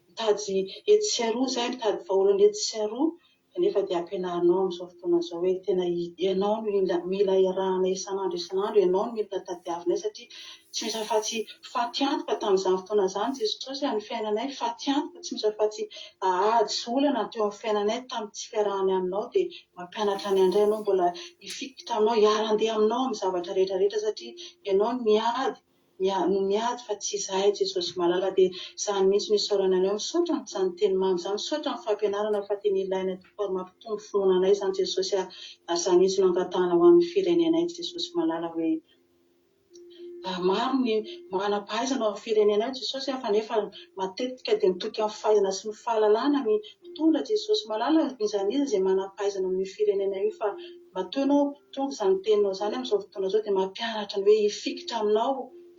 mitady etsy sy aroa izahay, mitady vahaolana etsy sy aroa Kanefa dia ampianarinao amin'izao fotoana izao hoe tena ianao no mila iarahana isan'andro isan'andro, ianao no mila tadiavinay satria tsy misy afa-tsy fatiantoka tamin'izany fotoana izany Jesosy ny fiainanay, fatiantoka tsy misy afa-tsy ady sy olana teo amin'ny fiainanay tamin'ny tsy fiarahany aminao dia mampianatra anay indray ianao mbola hifikitra aminao, hiara-handeha aminao amin'ny zavatra rehetra rehetra satria ianao no miady no miady fa tsy izahay Jesosy malala dia izany mihitsy no isaorana anao misaotra amin'izany teny mamy izany misaotra amin'ny fampianarana fa tena ilaina tokoa ary mampitombo finoana anay izany Jesosy a ary izany mihitsy no angatahana ho an'ny firenenay Jesosy malala hoe maro ny manam-pahaizana ao amin'ny firenenay Jesosy a fa nefa matetika dia mitoky amin'ny fahaizana sy ny fahalalana ny mpitondra Jesosy malala n'iza n'iza izay manam-pahaizana amin'io firenena io fa Matoa ianao tonga izany teninao izany amin'izao fotoana izao dia mampianatra ny hoe hifikitra aminao,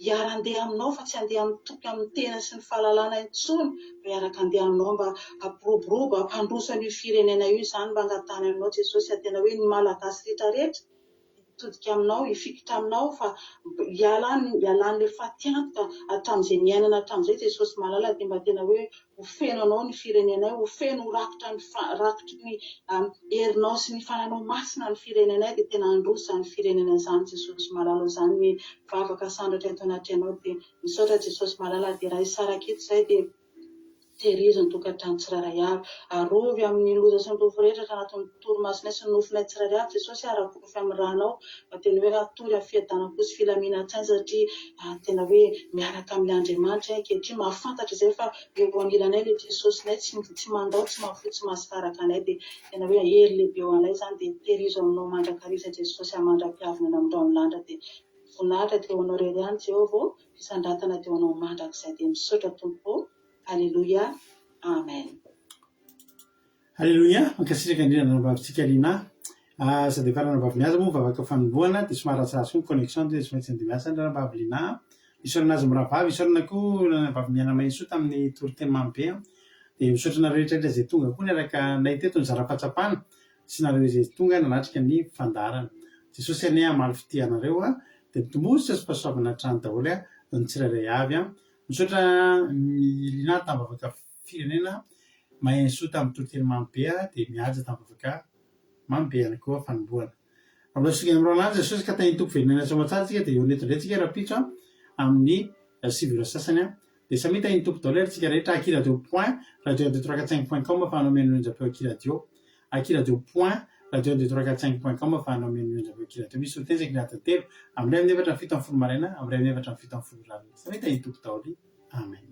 hiara-handeha aminao fa tsy handeha mitoky amin'ny tena sy ny fahalalana intsony fa hiaraka handeha aminao mba hampiroborobo, hampandroso an'io firenena io izany mba angatahana aminao Jesosy fa tena hoe ny Malagasy rehetra rehetra hitodika aminao, hifikitra aminao fa hiala hialan'ilay fatiantoka hatramin'izay niainana hatramin'izay Jesosy malala dia mba tena hoe Ho feno anao ny firenenay, ho feno, ho rakotra ny rakotry ny herinao sy ny fananao masina ny firenenay, dia tena handroso izany firenena izany Jesosy malala o, izany ny vavaka asandratra eto anatrehanao, dia misaotra Jesosy malala, dia raha hisaraka eto izay dia. Tehirizo ny tokantrano tsirairay avy. Arovy amin'ny loza sy ny rofy rehetra hatrany anatin'ny torimasonay sy ny nofinay tsirairay avy Jesosy a, rakofy amin'ny ranao mba tena hoe hatory amin'ny fiadanam-po sy filaminan-tsaina satria tena hoe miaraka amin'ny Andriamanitra iay ankehitriny, mahafantatra izay fa eo anilanay ilay Jesosinay tsy tsy mandao, tsy mahafoy, tsy mahasaraka anay dia tena hoe hery lehibe ho anay izany dia tehirizo aminao mandrakariva izay Jesosy a mandra-pihavina aminao amin'ny lanitra dia voninahitra dia ho anao irery ihany Jehovah ô, fisandratana dia ho anao mandrakizay dia misaotra Tompo ô. Aleloia Amen. Aleloia, mankasitraka indrindra anabavitsika Lina. Ah, sady efa ranabavy mihaza moa vavaka fanombohana dia somary ratsiratsy koa ny connexion dia tsy maintsy andeha miasa ny ranabavy Lina. Isaorana azy mirahavavy, isaorana koa ranabavy Miaina Mahensoa tamin'ny toriteny mamy be. Dia misaotra anareo rehetra rehetra izay tonga koa niaraka anay teto nizara fahatsapana sy nareo izay tonga nanatrika ny fandaharana. Jesosy anie hamaly fitia anareo dia mitomboa sy fahasoavana hatrany daholo ny tsirairay avy. Misaotra an'i Lina tamin'ny vavaka firenena, Mahensoa tamin'ny toriteny mamy be dia Mihaja tamin'ny vavaka mamy be ihany koa fanombohana. Raha mbola tsy tonga any amin'ny Roland Jesosy ka tahin'ny Tompo velona aina soamantsara tsika dia hihaona eto indray tsika rahampitso amin'ny 9 ora sasany dia samia tahin'ny Tompo daholo ary tsika rehetra aky radio point radio un deux trois quatre cinq point com afahanao mihaino ny onjam-peo aky radio aky radio point radio un deux trois quatre cinq point com afahanao mihaino ny onjam-peo aky radio misy soloteny isaky ny adiny telo amin'ny iray amin'ny efatra amin'ny 17 maraina amin'ny iray amin'ny efatra amin'ny 17 ora alina. Samia tahin'ny Tompo daholo. Amen.